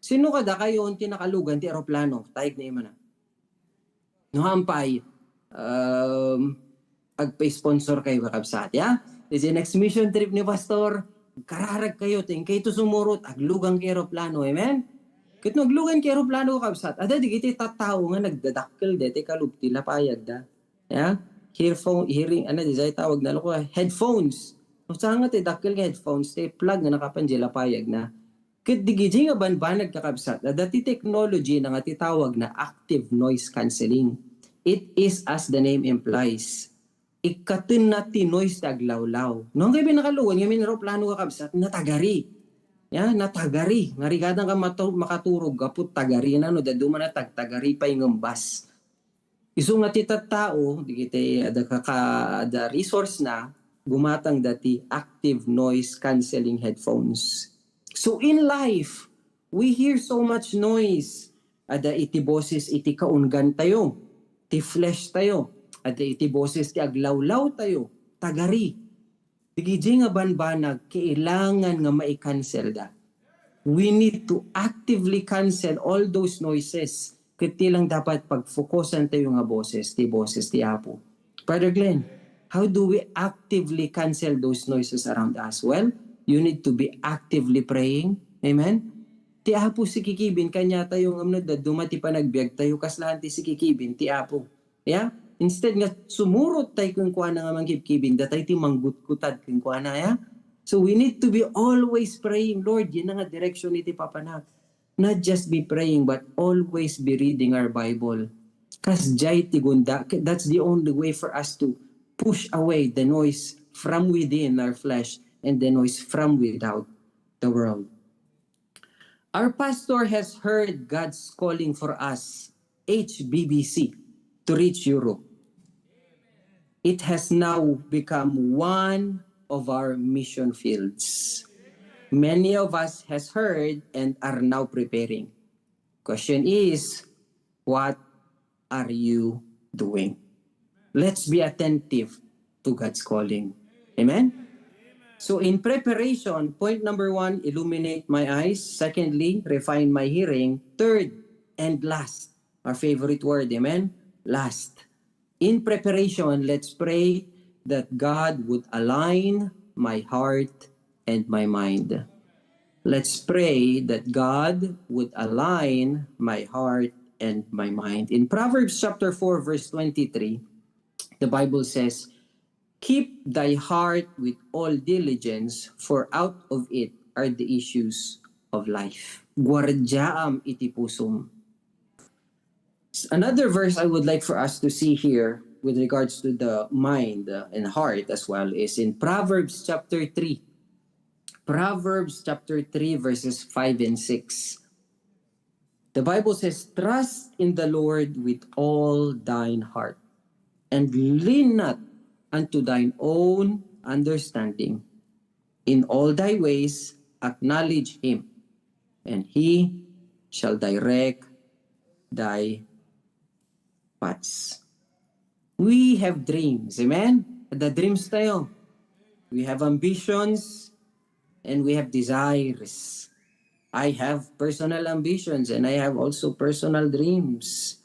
Sino kadakayo ti nakalugan ti eroplano? Tayeg na imana. No, hampay, um, agpa-sponsor kayo, kakabsat, ya? Is the next mission trip ni Pastor, kararag kayo, ting kayo to sumurot, aglugan kayo eroplano, amen? Ket no aglugan kayo eroplano, kakabsat, ada digiti tattao nga nagdadakkel deti kalub ti lapayag da. Ya? Hearphone, hearing, ano, di say tawag na, ano ko, headphones. Usa nga ti dakkel nga headphones, ti plug nga nakapan di lapayag na. Ket digiti nga banbanag, kakabsat, adda ti technology na nga ti tawag na active noise cancelling. It is as the name implies. Ikkatenna ti noise ti aglawlaw. No, kay binakaluan nga min eroplano, kakabsat, natagari. Ya, natagari. Nga rigadan ka matu-, makaturog gapu tagari na, no, dadduma na tagtagari pay ngem bas. Isu nga ti tattao, digiti adda kaka-, adda resource na, gumatang dati active noise cancelling headphones. So in life, we hear so much noise. Adda iti boses iti kaunggan tayo, ti flesh tayo. Adda iti boses ti aglawlaw tayo, tagari. Digiti nga banbanag, kailangan nga mai-cancel da. We need to actively cancel all those noises. Ket ti lang dapat pagfokusan tayo nga boses, ti boses ti Apo. Brother Glenn, how do we actively cancel those noises around us? Well, you need to be actively praying. Amen? Ti Apo sikikibin, kaniatayo ngem no dadduma ti panagbiag tayo, kaslaen ti sikikibin ti Apo. Ya? Instead nga sumurot tayo kenkuana nga mangkibkibin, datay ti manggutkutad kenkuana, ya? So we need to be always praying, "Lord, yan nga direksyon iti papanak." Not just be praying, but always be reading our Bible. Kasdiay ti gunda, that's the only way for us to push away the noise from within our flesh and the noise from without the world. Our pastor has heard God's calling for us, H B B C, to reach Europe. It has now become one of our mission fields. Many of us has heard and are now preparing. Question is, what are you doing? Let's be attentive to God's calling. Amen? So in preparation, point number one, illuminate my eyes. Secondly, refine my hearing. Third, and last, our favorite word, amen? Last. In preparation, let's pray that God would align my heart and my mind. Let's pray that God would align my heart and my mind. In Proverbs chapter four, verse twenty-three, the Bible says, "Keep thy heart with all diligence, for out of it are the issues of life." Guardiaam iti pusom. Another verse I would like for us to see here with regards to the mind, uh, and heart as well is in Proverbs chapter three. Proverbs chapter three, verses five and six. The Bible says, "Trust in the Lord with all thine heart, and lean not unto thine own understanding. In all thy ways acknowledge him, and he shall direct thy paths." We have dreams, amen? The dreams tayo. We have ambitions and we have desires. I have personal ambitions and I have also personal dreams.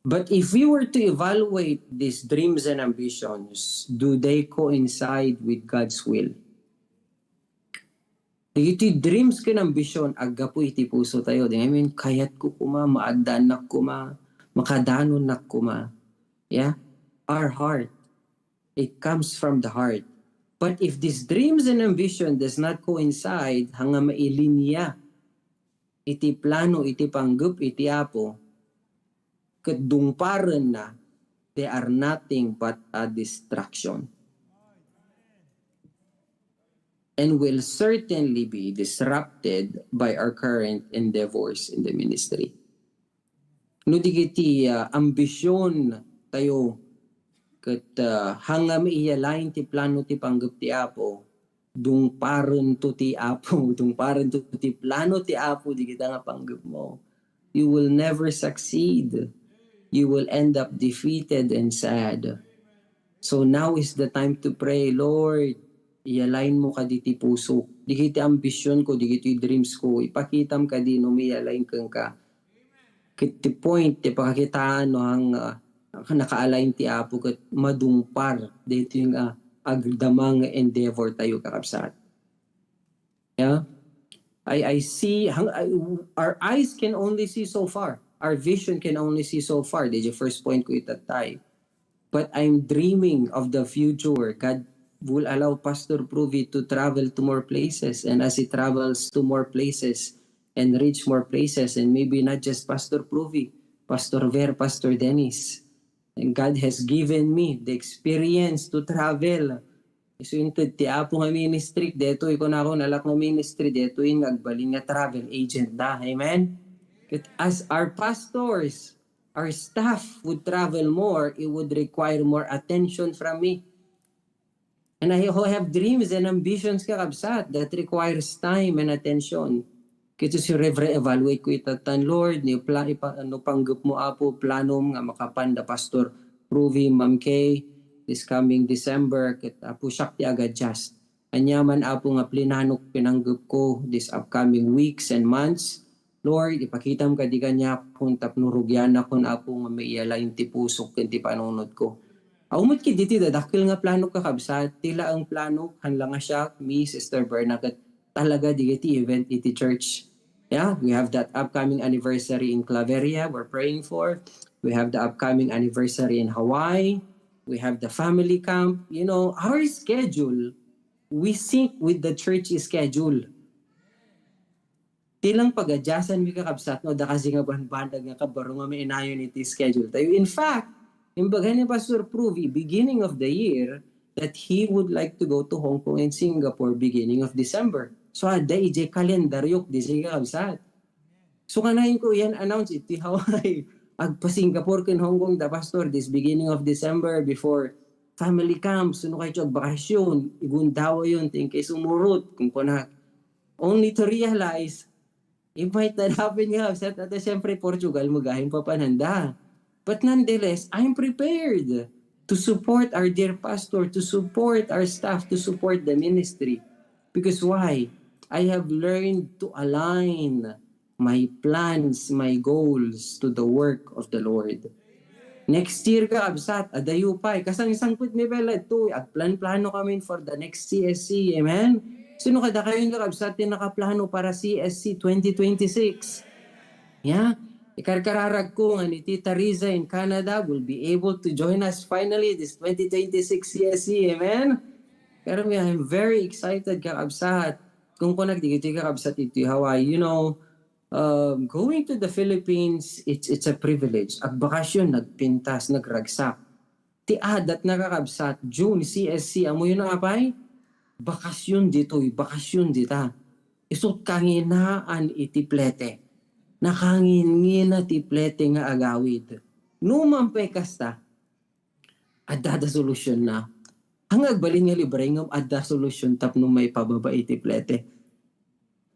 But if we were to evaluate these dreams and ambitions, do they coincide with God's will? Dagiti dreams ken ambition, aggapu iti puso tayo. Di, I mean, kayatko koma, maaddaannak koma, makadanonnak koma. Yeah? Our heart, it comes from the heart. But if these dreams and ambition does not coincide, hanga mailinya iti plano, iti panggep, iti Apo, ket dungparenna, they are nothing but a distraction and will certainly be disrupted by our current endeavors in the ministry. No digiti, ah, ambition tayo ket, ah, hanga maiyalain ti plano ti panggep ti Apo, dungparento ti Apo, dungparento ti plano ti Apo digita nga panggepmo. You will never succeed. You will end up defeated and sad. So now is the time to pray, "Lord, iyalainmo kadi ti pusok. Digiti ambitionko, digiti dreamsko, ipakitam kadi no maiyalain kenka." Ket ti point ti pakakitaan no hang, ah, naka-align ti Apo ket madungpar daytoy nga agdama nga endeavor tayo, kakabsat. Yeah? I, I see, hang-, I, our eyes can only see so far. Our vision can only see so far. Daydiay first point ko itattay. But I'm dreaming of the future. God, will allow Pastor Pruvi to travel to more places. And as he travels to more places and reach more places, and maybe not just Pastor Pruvi, Pastor Ver, Pastor Dennis. And God has given me the experience to travel. Isu inted ti Apo nga ministry, detoy ko na ako nalak nga ministry, detoy nga agbalin nga travel agent da. Amen? Ket as our pastors, our staff would travel more, it would require more attention from me. And I ho-, have dreams and ambitions, kakabsat, that requires time and attention. Ket isu re-evaluate ko ita tan, Lord, no pla-, ipa-, no panggepmo, Apo, planom nga makapan da Pastor Ruby, Ma'am Kay, this coming December, ket, Apo, siak ti ag-adjust. Ania man, Apo, nga plinanok, pinanggepko this upcoming weeks and months, Lord, ipakitam kadi kaniak tapno rugianakon, Apo, nga maiyalain ti pusok ken ti panunotko. Aw met ketdi ti dadakkel nga planok, kakabsat, ti laeng planok, haan la nga siak, me, Sister Berna, ket talaga dagiti event iti church. Yeah, we have that upcoming anniversary in Claveria we're praying for. We have the upcoming anniversary in Hawaii. We have the family camp. You know, our schedule, we sync with the church schedule. Ti lang pag-adjustan mi, kakabsat, no, adda kasi nga banbanag nga kabaro nga mainayon iti schedule tayo. In fact, imbaga ni Pastor Pruvi, beginning of the year, that he would like to go to Hong Kong and Singapore beginning of December. So, adda idiay kalendaryok daydiay, kakabsat. So, kanayon ko yan announce iti Hawaii. Agpa-Singapore ken Hong Kong da Pastor this beginning of December before family camp. So, no kayo agbakasyon, igundawayon, ti inkay sumurot, kunkunak. Only to realize, it might not happen nga, sa, at, siyempre, Portugal, magahin pa pananda. But nonetheless, I'm prepared to support our dear pastor, to support our staff, to support the ministry. Because why? I have learned to align my plans, my goals to the work of the Lord. Next year, kakabsat, adayo pay. Kasangsangpet mi pay la ditoy, agplan-plano kami for the next C S C. Amen? Sino kadakayo, kakabsat, ti nakaplano para C S C twenty twenty-six? Yeah? Ikarkararag ko nga ni Tita Riza in Canada will be able to join us finally this twenty twenty-six C S C. Amen? Pero me, I'm very excited, kakabsat. Kung kunak, di kita, kakabsat, iti Hawaii. You know, um, going to the Philippines, it's, it's a privilege. Agbakasyon, nagpintas, nagragsak. Ti adat, nakakabsat, June, C S C, amoyo na, apay? Bakasyon ditoy, bakasyon dita. Isut kanginaan iti plete. Nakanginngina ti plete nga agawid. Numan pay kasta, adda da solusyonna. Ang agbalin nga libre ngem adda solusyon tapno maipababa iti plete.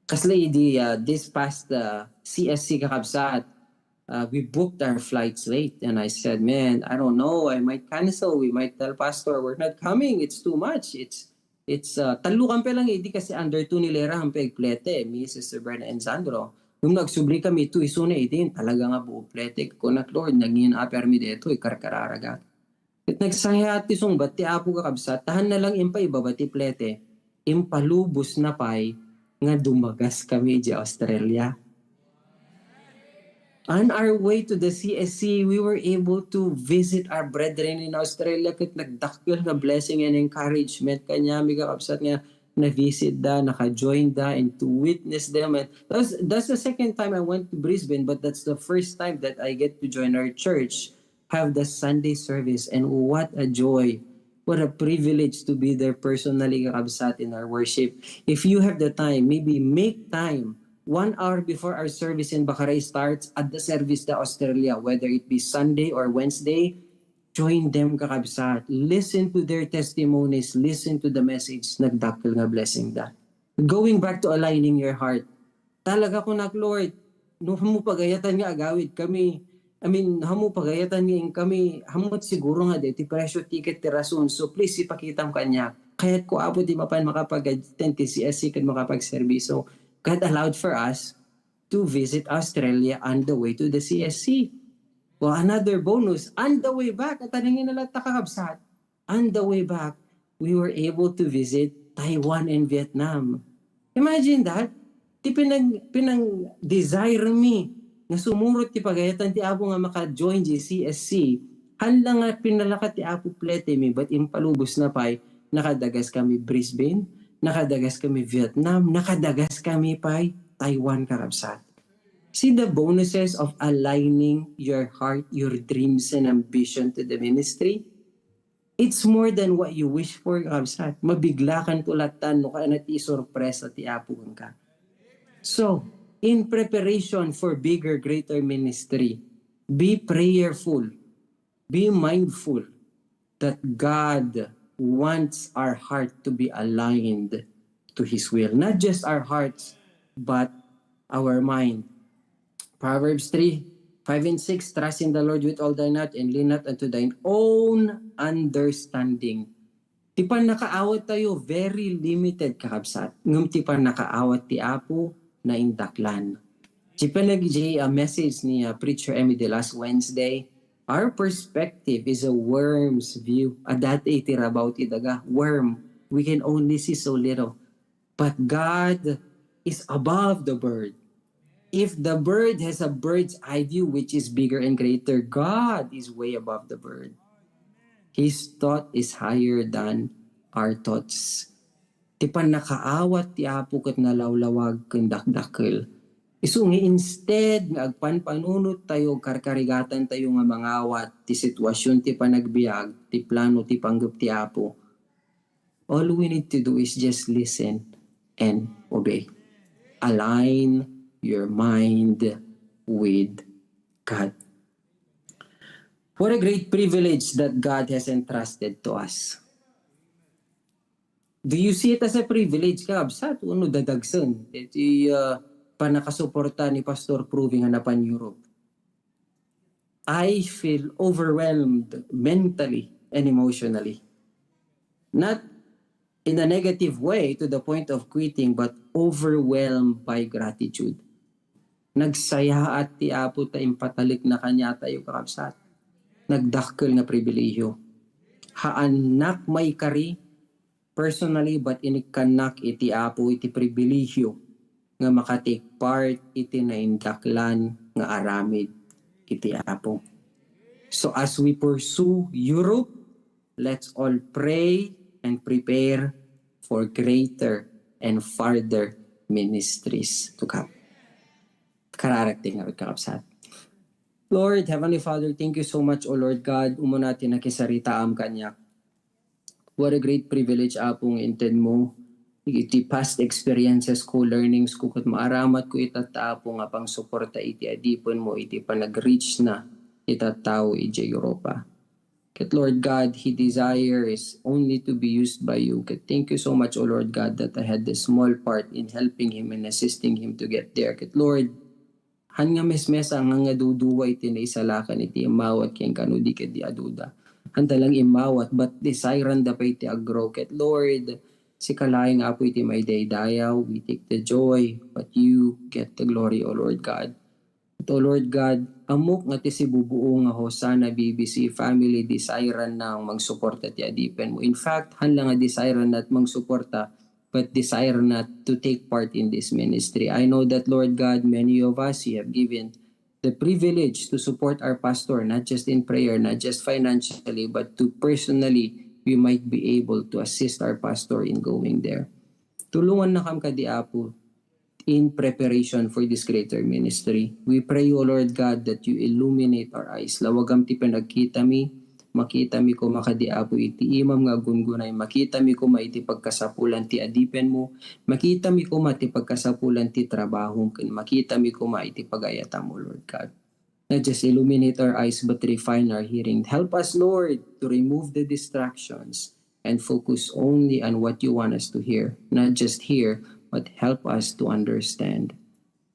Kasla idi, ah, this past, ah, C S C, kakabsat, ah, we booked our flights late. And I said, "Man, I don't know. I might cancel. We might tell Pastor we're not coming. It's too much. It's, it's, ah," tallo kami lang idi kasi under two ni Lera, ampe agplete, me, Sister Berna, and Sandro. Nung nagsubli kami, to isuna idi, talaga nga buo plete. Kunak, "Lord, nangin-aper mi detoy, ikarkararaga." Ket nagsaya ti sungbat ti Apo, kakabsat, ta haan na lang impaibaba ti plete, impalubos na pay nga dumagas kami idiay Australia. On our way to the C S C, we were able to visit our brethren in Australia, ket nagdakkel nga blessing and encouragement kaniami, kakabsat, nga na-visit da, naka-join da, and to witness them. And that's, that's the second time I went to Brisbane, but that's the first time that I get to join our church, have the Sunday service, and what a joy, what a privilege to be there personally, kakabsat, in our worship. If you have the time, maybe make time, one hour before our service in Bacarai starts, at the service da Australia, whether it be Sunday or Wednesday, join them, kakabsat. Listen to their testimonies, listen to the message, nagdakkel nga blessing da. Going back to aligning your heart, talaga kunak, "Lord, no, haan mo pagayatan nga agawid kami, I mean, haan mo pagayatan nga inkami, haan mo siguro nga deti presyo ticket ti rason. So please, ipakitam kaniak. Kayatko, Apo, ti mapan makapag-attend ti C S C ken makapagserbiso." God allowed for us to visit Australia on the way to the C S C. Well, another bonus, on the way back, at anong inalatta, kakabsat? On the way back, we were able to visit Taiwan and Vietnam. Imagine that. Ti pinang-, pinang-desire mi nga sumurot ti pagayatan ti Apo nga maka-join di C S C. Haan la nga pinalakat ti Apo plete mi, but impalubos na pay Nakadagaskami Brisbane, nakadagaskami Vietnam, nakadagaskami pay Taiwan, kakabsat. See the bonuses of aligning your heart, your dreams, and ambition to the ministry. It's more than what you wish for, kakabsat. Mabiglakanto latta no kayatna ti isurpresa ti Apo kenka. So, in preparation for bigger, greater ministry, be prayerful, be mindful that God wants our heart to be aligned to His will. Not just our hearts, but our mind. Proverbs three, five and six, "Trust in the Lord with all thine heart and lean not unto thine own understanding." Ti pannakaawat tayo, very limited, kakabsat. Ngem ti pannakaawat ti Apo, naindaklan. Ti panag-, iti, ah, message ni, ah, Preacher Emmy the last Wednesday, our perspective is a worm's view. Adda iti rabaw ti daga, worm. We can only see so little. But God is above the bird. If the bird has a bird's eye view, which is bigger and greater, God is way above the bird. His thought is higher than our thoughts. Ti pannakaawat ti Apo ket nalawlawag ken dakdakkel. Isu nga instead nga agpanpanunot tayo, karkarigatan tayo nga mangawat ti sitwasyon ti panagbiag, ti plano ti panggep ti Apo, all we need to do is just listen and obey. Align your mind with God. What a great privilege that God has entrusted to us. Do you see it as a privilege, kakabsat, wenno dadagsen? Iti, ah, pannakasuporta ni Pastor Proving a napan Europe. I feel overwhelmed mentally and emotionally. Not in a negative way to the point of quitting, but overwhelmed by gratitude. Nagsayaat ti Apo ta impatalik na kaniatayo, kakabsat. Nagdakkel nga pribilehiyo. Haannak maikari personally, but inikkannak iti Apo iti pribilehiyo nga maka-take part iti naindaklan nga aramid iti Apo. So as we pursue Europe, let's all pray and prepare for greater and farther ministries to come. Kararag ti ngarud, kakabsat. Lord, Heavenly Father, thank you so much, O Lord God. Umuna ti nakisaritaam kaniak. What a great privilege, Apo, nga inted mo iti past experiences ko, learnings ko, ket maaramat ko ita, Apo, nga pangsuporta iti adipen mo iti panag-reach na ita tao iti Europa. Ket Lord God, he desires only to be used by you. Ket thank you so much, O Lord God, that I had the small part in helping him and assisting him to get there. Ket Lord, han nga mesmes nga nga duduwa iti naisalakan iti immawat ken kano di ket di aduda. Handa lang immawat, but desiranda pay ti aggrow. Ket Lord, sika laeng, Apo, iti maidaydayaw. We take the joy, but you get the glory, O Lord God. Ket, O Lord God, ammok nga ti sibubuo nga Hosanna B B C family, desiranda nga mangsuporta ti adipen mo. In fact, han la nga desiranda nga mangsuporta, but desiranda to take part in this ministry. I know that, Lord God, many of us, you have given the privilege to support our pastor, not just in prayer, not just financially, but to personally, we might be able to assist our pastor in going there. Tulongannakam kadi, Apo, in preparation for this greater ministry. We pray, O Lord God, that you illuminate our eyes. Lawagam ti panagkitami, makitami koma kadi, Apo, iti imam nga aggungunay, makitami koma iti pagkasapulan ti adipen mo, makitami koma ti pagkasapulan ti trabahom, ken makitami koma iti pagayatam, O Lord God. Not just illuminate our eyes, but refine our hearing. Help us, Lord, to remove the distractions and focus only on what you want us to hear. Not just hear, but help us to understand.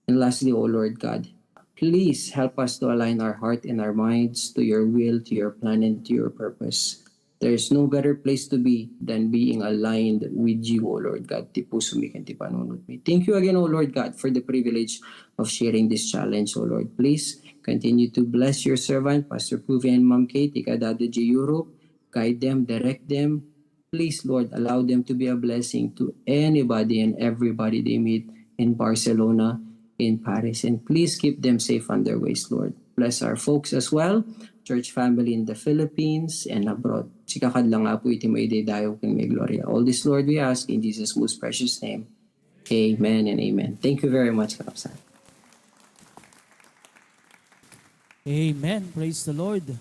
And lastly, O Lord God, please help us to align our heart and our minds to your will, to your plan, and to your purpose. There is no better place to be than being aligned with you, O Lord God. Ti puso mi ken ti panunot mi. Thank you again, O Lord God, for the privilege of sharing this challenge, O Lord. Please continue to bless your servant, Pastor Proving and Ma'am Kate, iti kaadda idiay Europe. Guide them, direct them. Please, Lord, allow them to be a blessing to anybody and everybody they meet in Barcelona, in Paris. And please keep them safe on their ways, Lord. Bless our folks as well, church family in the Philippines and abroad. Sika kad lang, Apo, iti maidaydayaw ken maigloria. All this, Lord, we ask in Jesus' most precious name. Amen and amen. Thank you very much, kakabsat. Amen. Praise the Lord.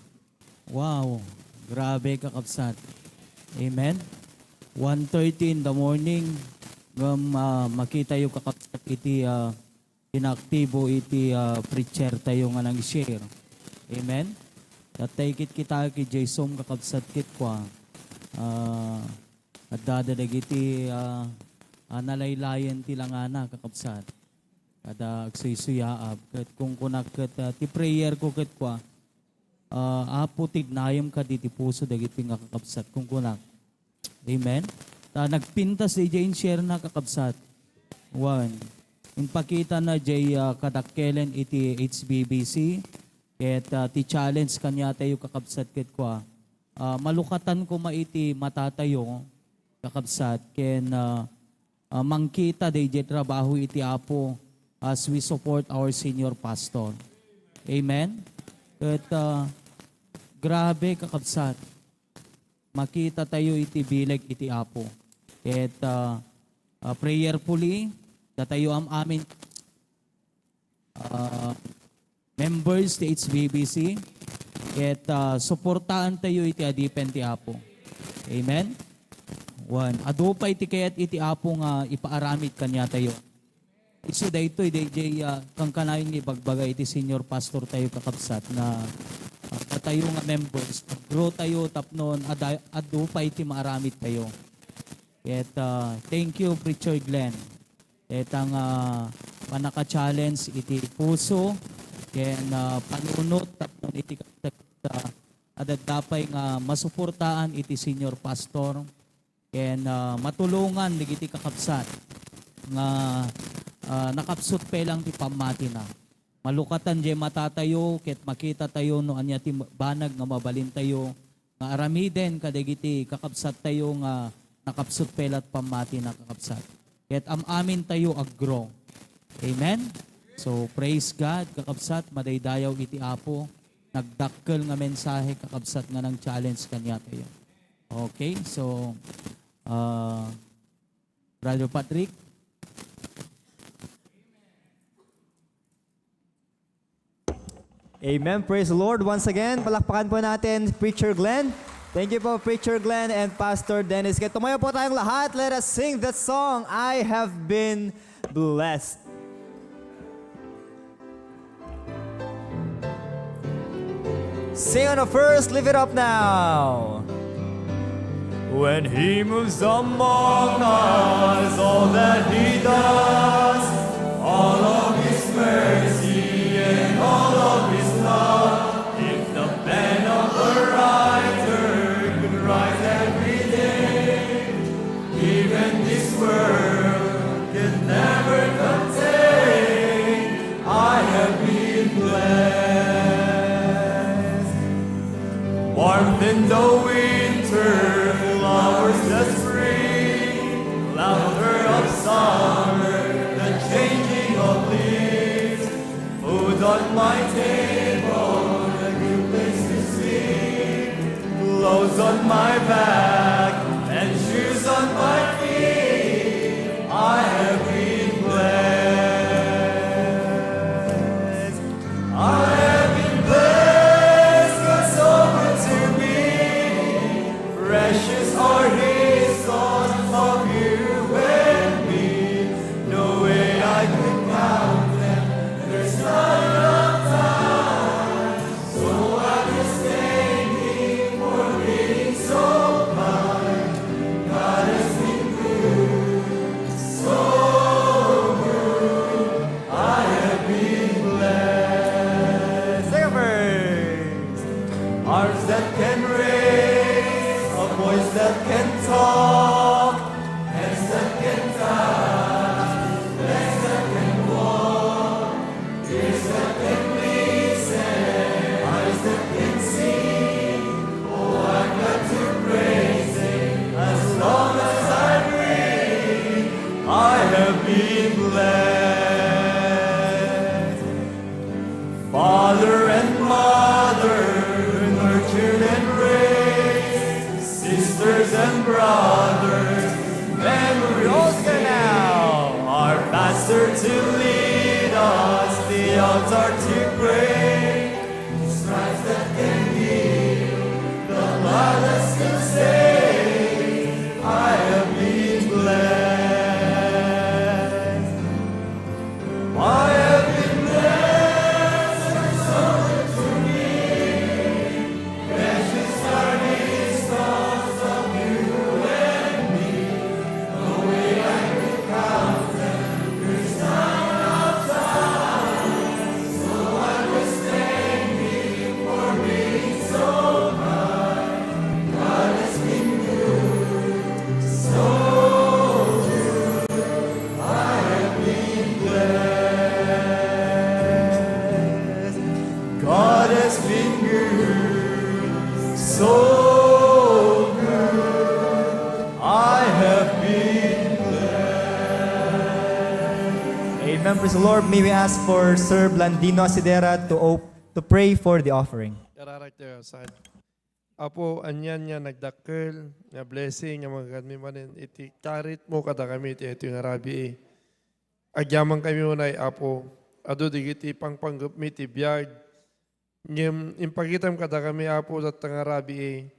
Wow. Grabe, kakabsat. Amen. One thirty in the morning, ngem, ah, makitayo, kakabsat, iti, ah, inaaktibo iti, ah, preacher tayo nga nang-share. Amen. Tatta ikit kita ki Jason, kakabsat, ket kua. Ah, adda dagiti, ah, ah, nalaylayen ti langana, kakabsat. Kada agsuysuyaab, ket kunkunak ket, ah, ti prayer ko ket kua, ah, Apo, tignayem kadi ti puso dagiti nga kakabsat, kunkunak. Amen. Ta nagpintas idiay inshare na, kakabsat. One. Impakita na jay, ah, kadakkelen iti H B B C. Ket, ah, ti challenge kaniatayo, kakabsat, ket kua, ah, malukatan koma iti matatayo, kakabsat, ken, ah, ah, mangkita dayjay trabaho iti Apo as we support our senior pastor. Amen? Ket, ah, grabe, kakabsat, makita tayo iti bileg iti Apo. Ket, ah, ah, prayerfully, datayo am-amin, ah, members ti H B B C, ket, ah, suportaan tayo iti adipen ti Apo. Amen? One, adu pay ti kayat iti Apo nga ipaaramid kaniatayo. Isu daytoy, dayjay, ah, kankanayon nga ibagbaga iti senior pastor tayo, kakabsat, nga, ah, datayo nga members, grow tayo tapno ada-, adu pay ti maaramid tayo. Ket, ah, thank you, Preacher Glenn. Ita nga pannaka-challenge iti puso ken, ah, panunot tapno iti kasta, ah, adda pay nga masuportaan iti senior pastor ken, ah, matulongan dagiti kakabsat nga, ah, nakapsut pay lang ti pammatina. Malukatan jay matatayo ket makitatayo no ania ti banag nga mabalintayo nga aramiden kadagiti kakabsattayo nga nakapsut pay la't pammatina, kakabsat. Ket am-amintayo a-grow. Amen? So, praise God, kakabsat, madaydayaw iti Apo. Nagdakkel nga mensahe, kakabsat, nga nang-challenge kaniatayo. Okay, so, ah, Brother Patrick? Amen. Praise the Lord. Once again, palakpakan po natin Preacher Glenn. Thank you po, Preacher Glenn and Pastor Dennis. Kaya tumayo po tayong lahat. Let us sing that song, "I Have Been Blessed." Sing on the first, lift it up now. When he moves among us, all that he does, all of his mercy and all of his love, if the pen of a writer could write every day, even this world could never contain. I have been blessed. Warmth in the winter, flowers that spring, laughter of summer, the changing of leaves, food on my table, a good place to sleep, clothes on my back, and shoes on my feet. I have been blessed. I have been blessed, God's so good to me. Precious are his thoughts of you and me. No way I could count them. There's not enough time. So I just thank him for being so kind. Hearts are too great, stripes that can heal, the blood that still saves, I have been blessed. I have been blessed, and so to me, precious are these thoughts of you and me, knowing I could count them, Christ, I am not God has been good, so good. I have been blessed. Amen. Praise the Lord. May we ask for Sir Blandino Asidera to op- to pray for the offering. Kararag tayo, sir. Apo, anian nga nagdakkel nga blessing nga maganmi manen iti karitmo kadakami iti daytoy nga rabii. Agyamankami unay, Apo, adu dagiti pangpanggepmi ti biag. Ngem impakitam kadakami, Apo, dayta nga rabii,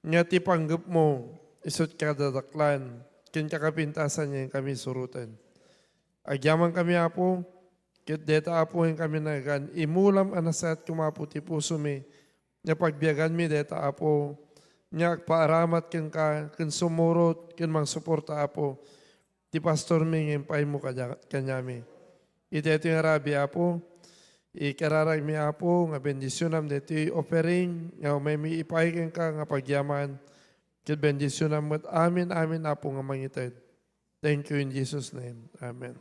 nga ti panggepmo isut' kadadaklan ken kakapintasan nga inkami suroten. Agyamankami, Apo, ket dayta, Apo, inkami nagan. Imulam a nasayaat koma, Apo, ti pusomi nga pagbiaganmi dayta, Apo, nga agpaaramat kenka ken sumurot ken mangsuporta, Apo, ti pastormi nga impaaymo kada-, kaniami. Iti daytoy nga rabii, Apo, ikararagmi, Apo, nga bendisionam daytoy offering nga umaymi ipaay kenka nga pagyaman, ket bendisionam met amin-amin, Apo, nga mangited. Thank you in Jesus' name. Amen.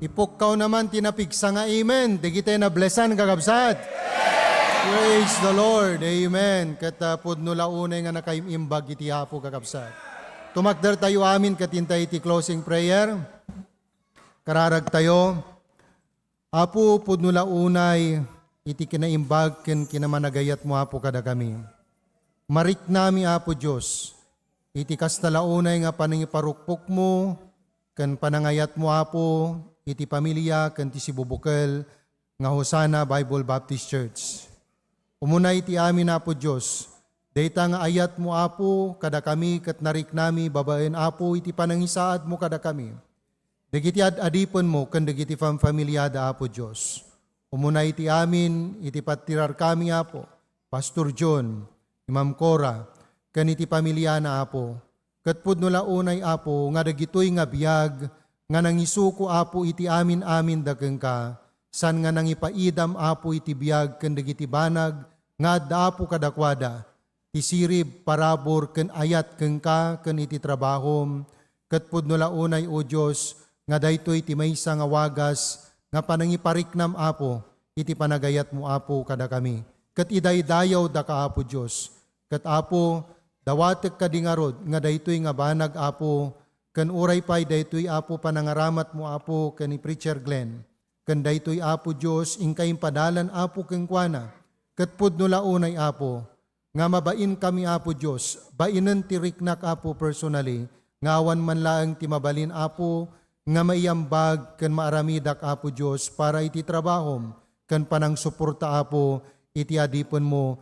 Ipukkaw naman ti napigsa nga amen. Dagiti nablesan, kakabsat. Praise the Lord. Amen. Ket, ah, pudno la unay nga nakaim-imbag iti Apo, kakabsat. Tumakder tayo amin ket intay iti closing prayer. Kararag tayo. Apo, pudno la unay iti kinaimbag ken kinamanagayatmo, Apo, kadakami. Mariknami, Apo Dios, iti kasta la unay nga panangiparukpokmo ken panangayatmo, Apo, iti pamilia ken ti sibubukel nga Hosanna Bible Baptist Church. Umuna iti amin, Apo Dios, dayta nga ayatmo, Apo, kadakami ket nariknami babaen, Apo, iti panangisaadmo kadakami. Dagiti ad-adipenmo ken dagiti famfamiliada, Apo Dios. Umuna iti amin, iti pattirarkami, Apo, Pastor John, ni Ma'am Cora, ken iti pamiliana, Apo. Ket pudno la unay, Apo, nga dagitoy nga biag nga nangisuko, Apo, iti amin-aminda kenka, saan nga nangipaidam, Apo, iti biag ken dagiti banag nga adda, Apo, kadakuada, ti sirib, parabur, ken ayat kenka ken iti trabahom. Ket pudno la unay, O Dios, nga daytoy ti maysa nga wagas nga panangipariknam, Apo, iti panagayatmo, Apo, kadakami. Ket idaydayawdaka, Apo Dios. Ket, Apo, dawatek kadi ngarud nga daytoy nga banag, Apo, ken uray pay daytoy, Apo, panangaramatmo, Apo, ken ni Preacher Glenn. Ken daytoy, Apo Dios, inka impadalan, Apo, kenkuana. Ket pudno la unay, Apo, nga mabainkami, Apo Dios, bainen ti riknak, Apo, personally, nga awan man laeng ti mabalin, Apo, nga maiambag ken maaramidak, Apo Dios, para iti trabahom ken panangsuporta, Apo, iti adipenmo,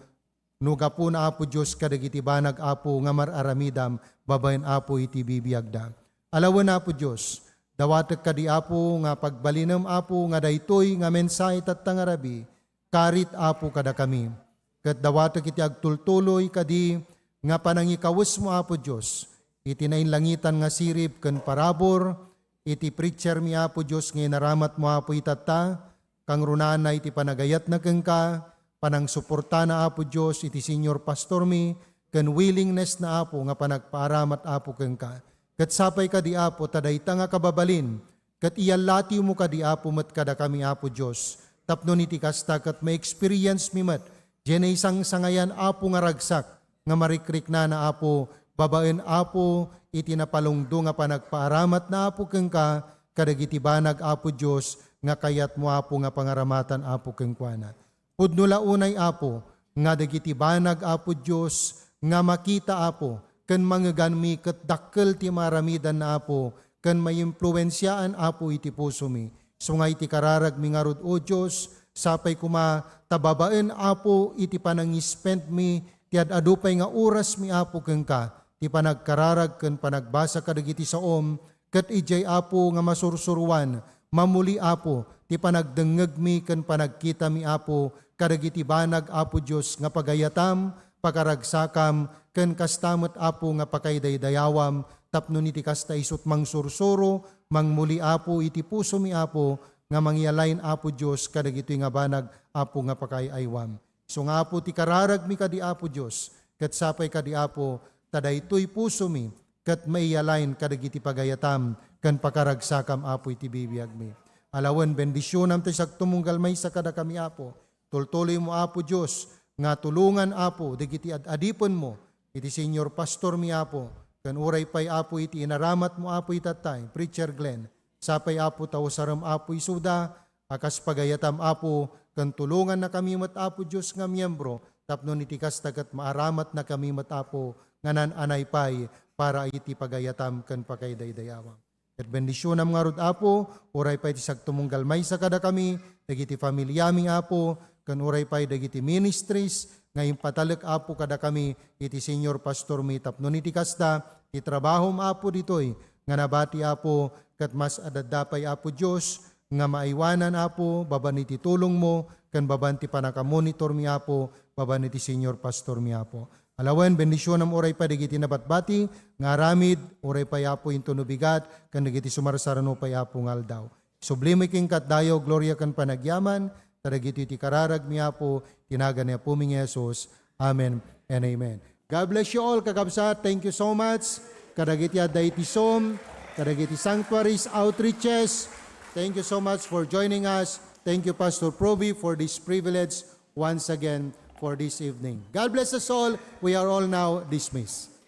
no gapuna, Apo Dios, kadagiti banag, Apo, nga mar-aramidam babaen, Apo, iti bibiagda. Alawen, Apo Dios, dawatek kadi, Apo, nga pagbalinem, Apo, nga daytoy nga mensahe tatta nga rabii, karit, Apo, kadakami. Ket dawatek iti agtultuloy kadi nga panangikawesmo, Apo Dios, iti nainlangitan nga sirib ken parabur, iti preachermi, Apo Dios, nga inaramatmo, Apo, itatta, kangrunana iti panagayatna kenka, panangsuportana, Apo Dios, iti senior pastormi, ken willingness na, Apo, nga panagpaaramat, Apo, kenka. Ket sapay kadi, Apo, ta dayta nga kababalin, ket iyallatiwmo kadi, Apo, met kadakami, Apo Dios, tapno iti kasta ket ma-experience mi met diay naisangsangayan, Apo, nga ragsak nga marikriknana, Apo, babaen, Apo, iti napalungdo nga panagpaaramatna, Apo, kenka, kadagiti banag, Apo Dios, nga kayatmo, Apo, nga pangaramatan, Apo, kenkuana. Pudno la unay, Apo, nga dagiti banag, Apo Dios, nga makita, Apo, ken mangeganmi ket dakkel ti maaramidanna, Apo, ken maimpluensiaan, Apo, iti pusomi. Isu nga iti kararagmi ngarud, O Dios, sapay koma ta babaen, Apo, iti panangispendmi ti ad-adu pay nga orasmi, Apo, kenka, ti panagkararag ken panagbasa kadagiti saom, ket idiay, Apo, nga masursuroan, mamuli, Apo, ti panagdengngegmi ken panagkitami, Apo, kadagiti banag, Apo Dios, nga pagayatam, pakaragsakam, ken kasta met, Apo, nga pakaidaydayawam, tapno iti kasta isut mangsursuro, mangmuli, Apo, iti pusomi, Apo, nga mangialain, Apo Dios, kadagitoy nga banag, Apo, nga pakaay-aywam. Isu nga, Apo, ti kararagmi kadi, Apo Dios, ket sapay kadi, Apo, ta daytoy pusomi ket maiyalain kadagiti pagayatam ken pakaragsakam, Apo, iti bibiagmi. Alawen, bendisionam ti sagtumunggal maysa kadakami, Apo. Tultuloymo, Apo Dios, nga tulongan, Apo, dagiti ad-adipenmo iti senior pastormi, Apo, ken uray pay, Apo, iti inaramatmo, Apo, itattay, Preacher Glenn. Sapay, Apo, ta usarem, Apo, isuda, a kas pagayatam, Apo, ken tulongannakami met, Apo Dios, nga miembro, tapno iti kasta ket maaramatnakami met, Apo, nga naan-anay pay para iti pagayatam ken pakaidaydayawam. Ket bendisionam ngarud, Apo, uray pay ti sagtumunggal maysa kadakami, dagiti familiami, Apo, ken uray pay dagiti ministries nga impatalek, Apo, kadakami iti senior pastormi tapno iti kasta, ti trabahom, Apo, ditoy nga nabati, Apo, ket mas adda pay, Apo Dios, nga maaywanan, Apo, babaen iti tulongmo, ken babaen ti panakamonitormi, Apo, babaen iti senior pastormi, Apo. Alawen, bendisionam uray pay dagiti nabatbati nga aramid, uray pay, Apo, intono bigat, ken dagiti sumarsarano pay, Apo, nga aldaw. Sublimi ken kat dayo, gloria ken panagyaman, ta dagitoy ti kararagmi, Apo, ti nagan ni Apomi nga Jesus. Amen and amen. God bless you all, kakabsat. Thank you so much. Kadagiti adda iti Zoom, kadagiti sanctuaries, outreaches. Thank you so much for joining us. Thank you, Pastor Proby, for this privilege once again for this evening. God bless us all. We are all now dismissed.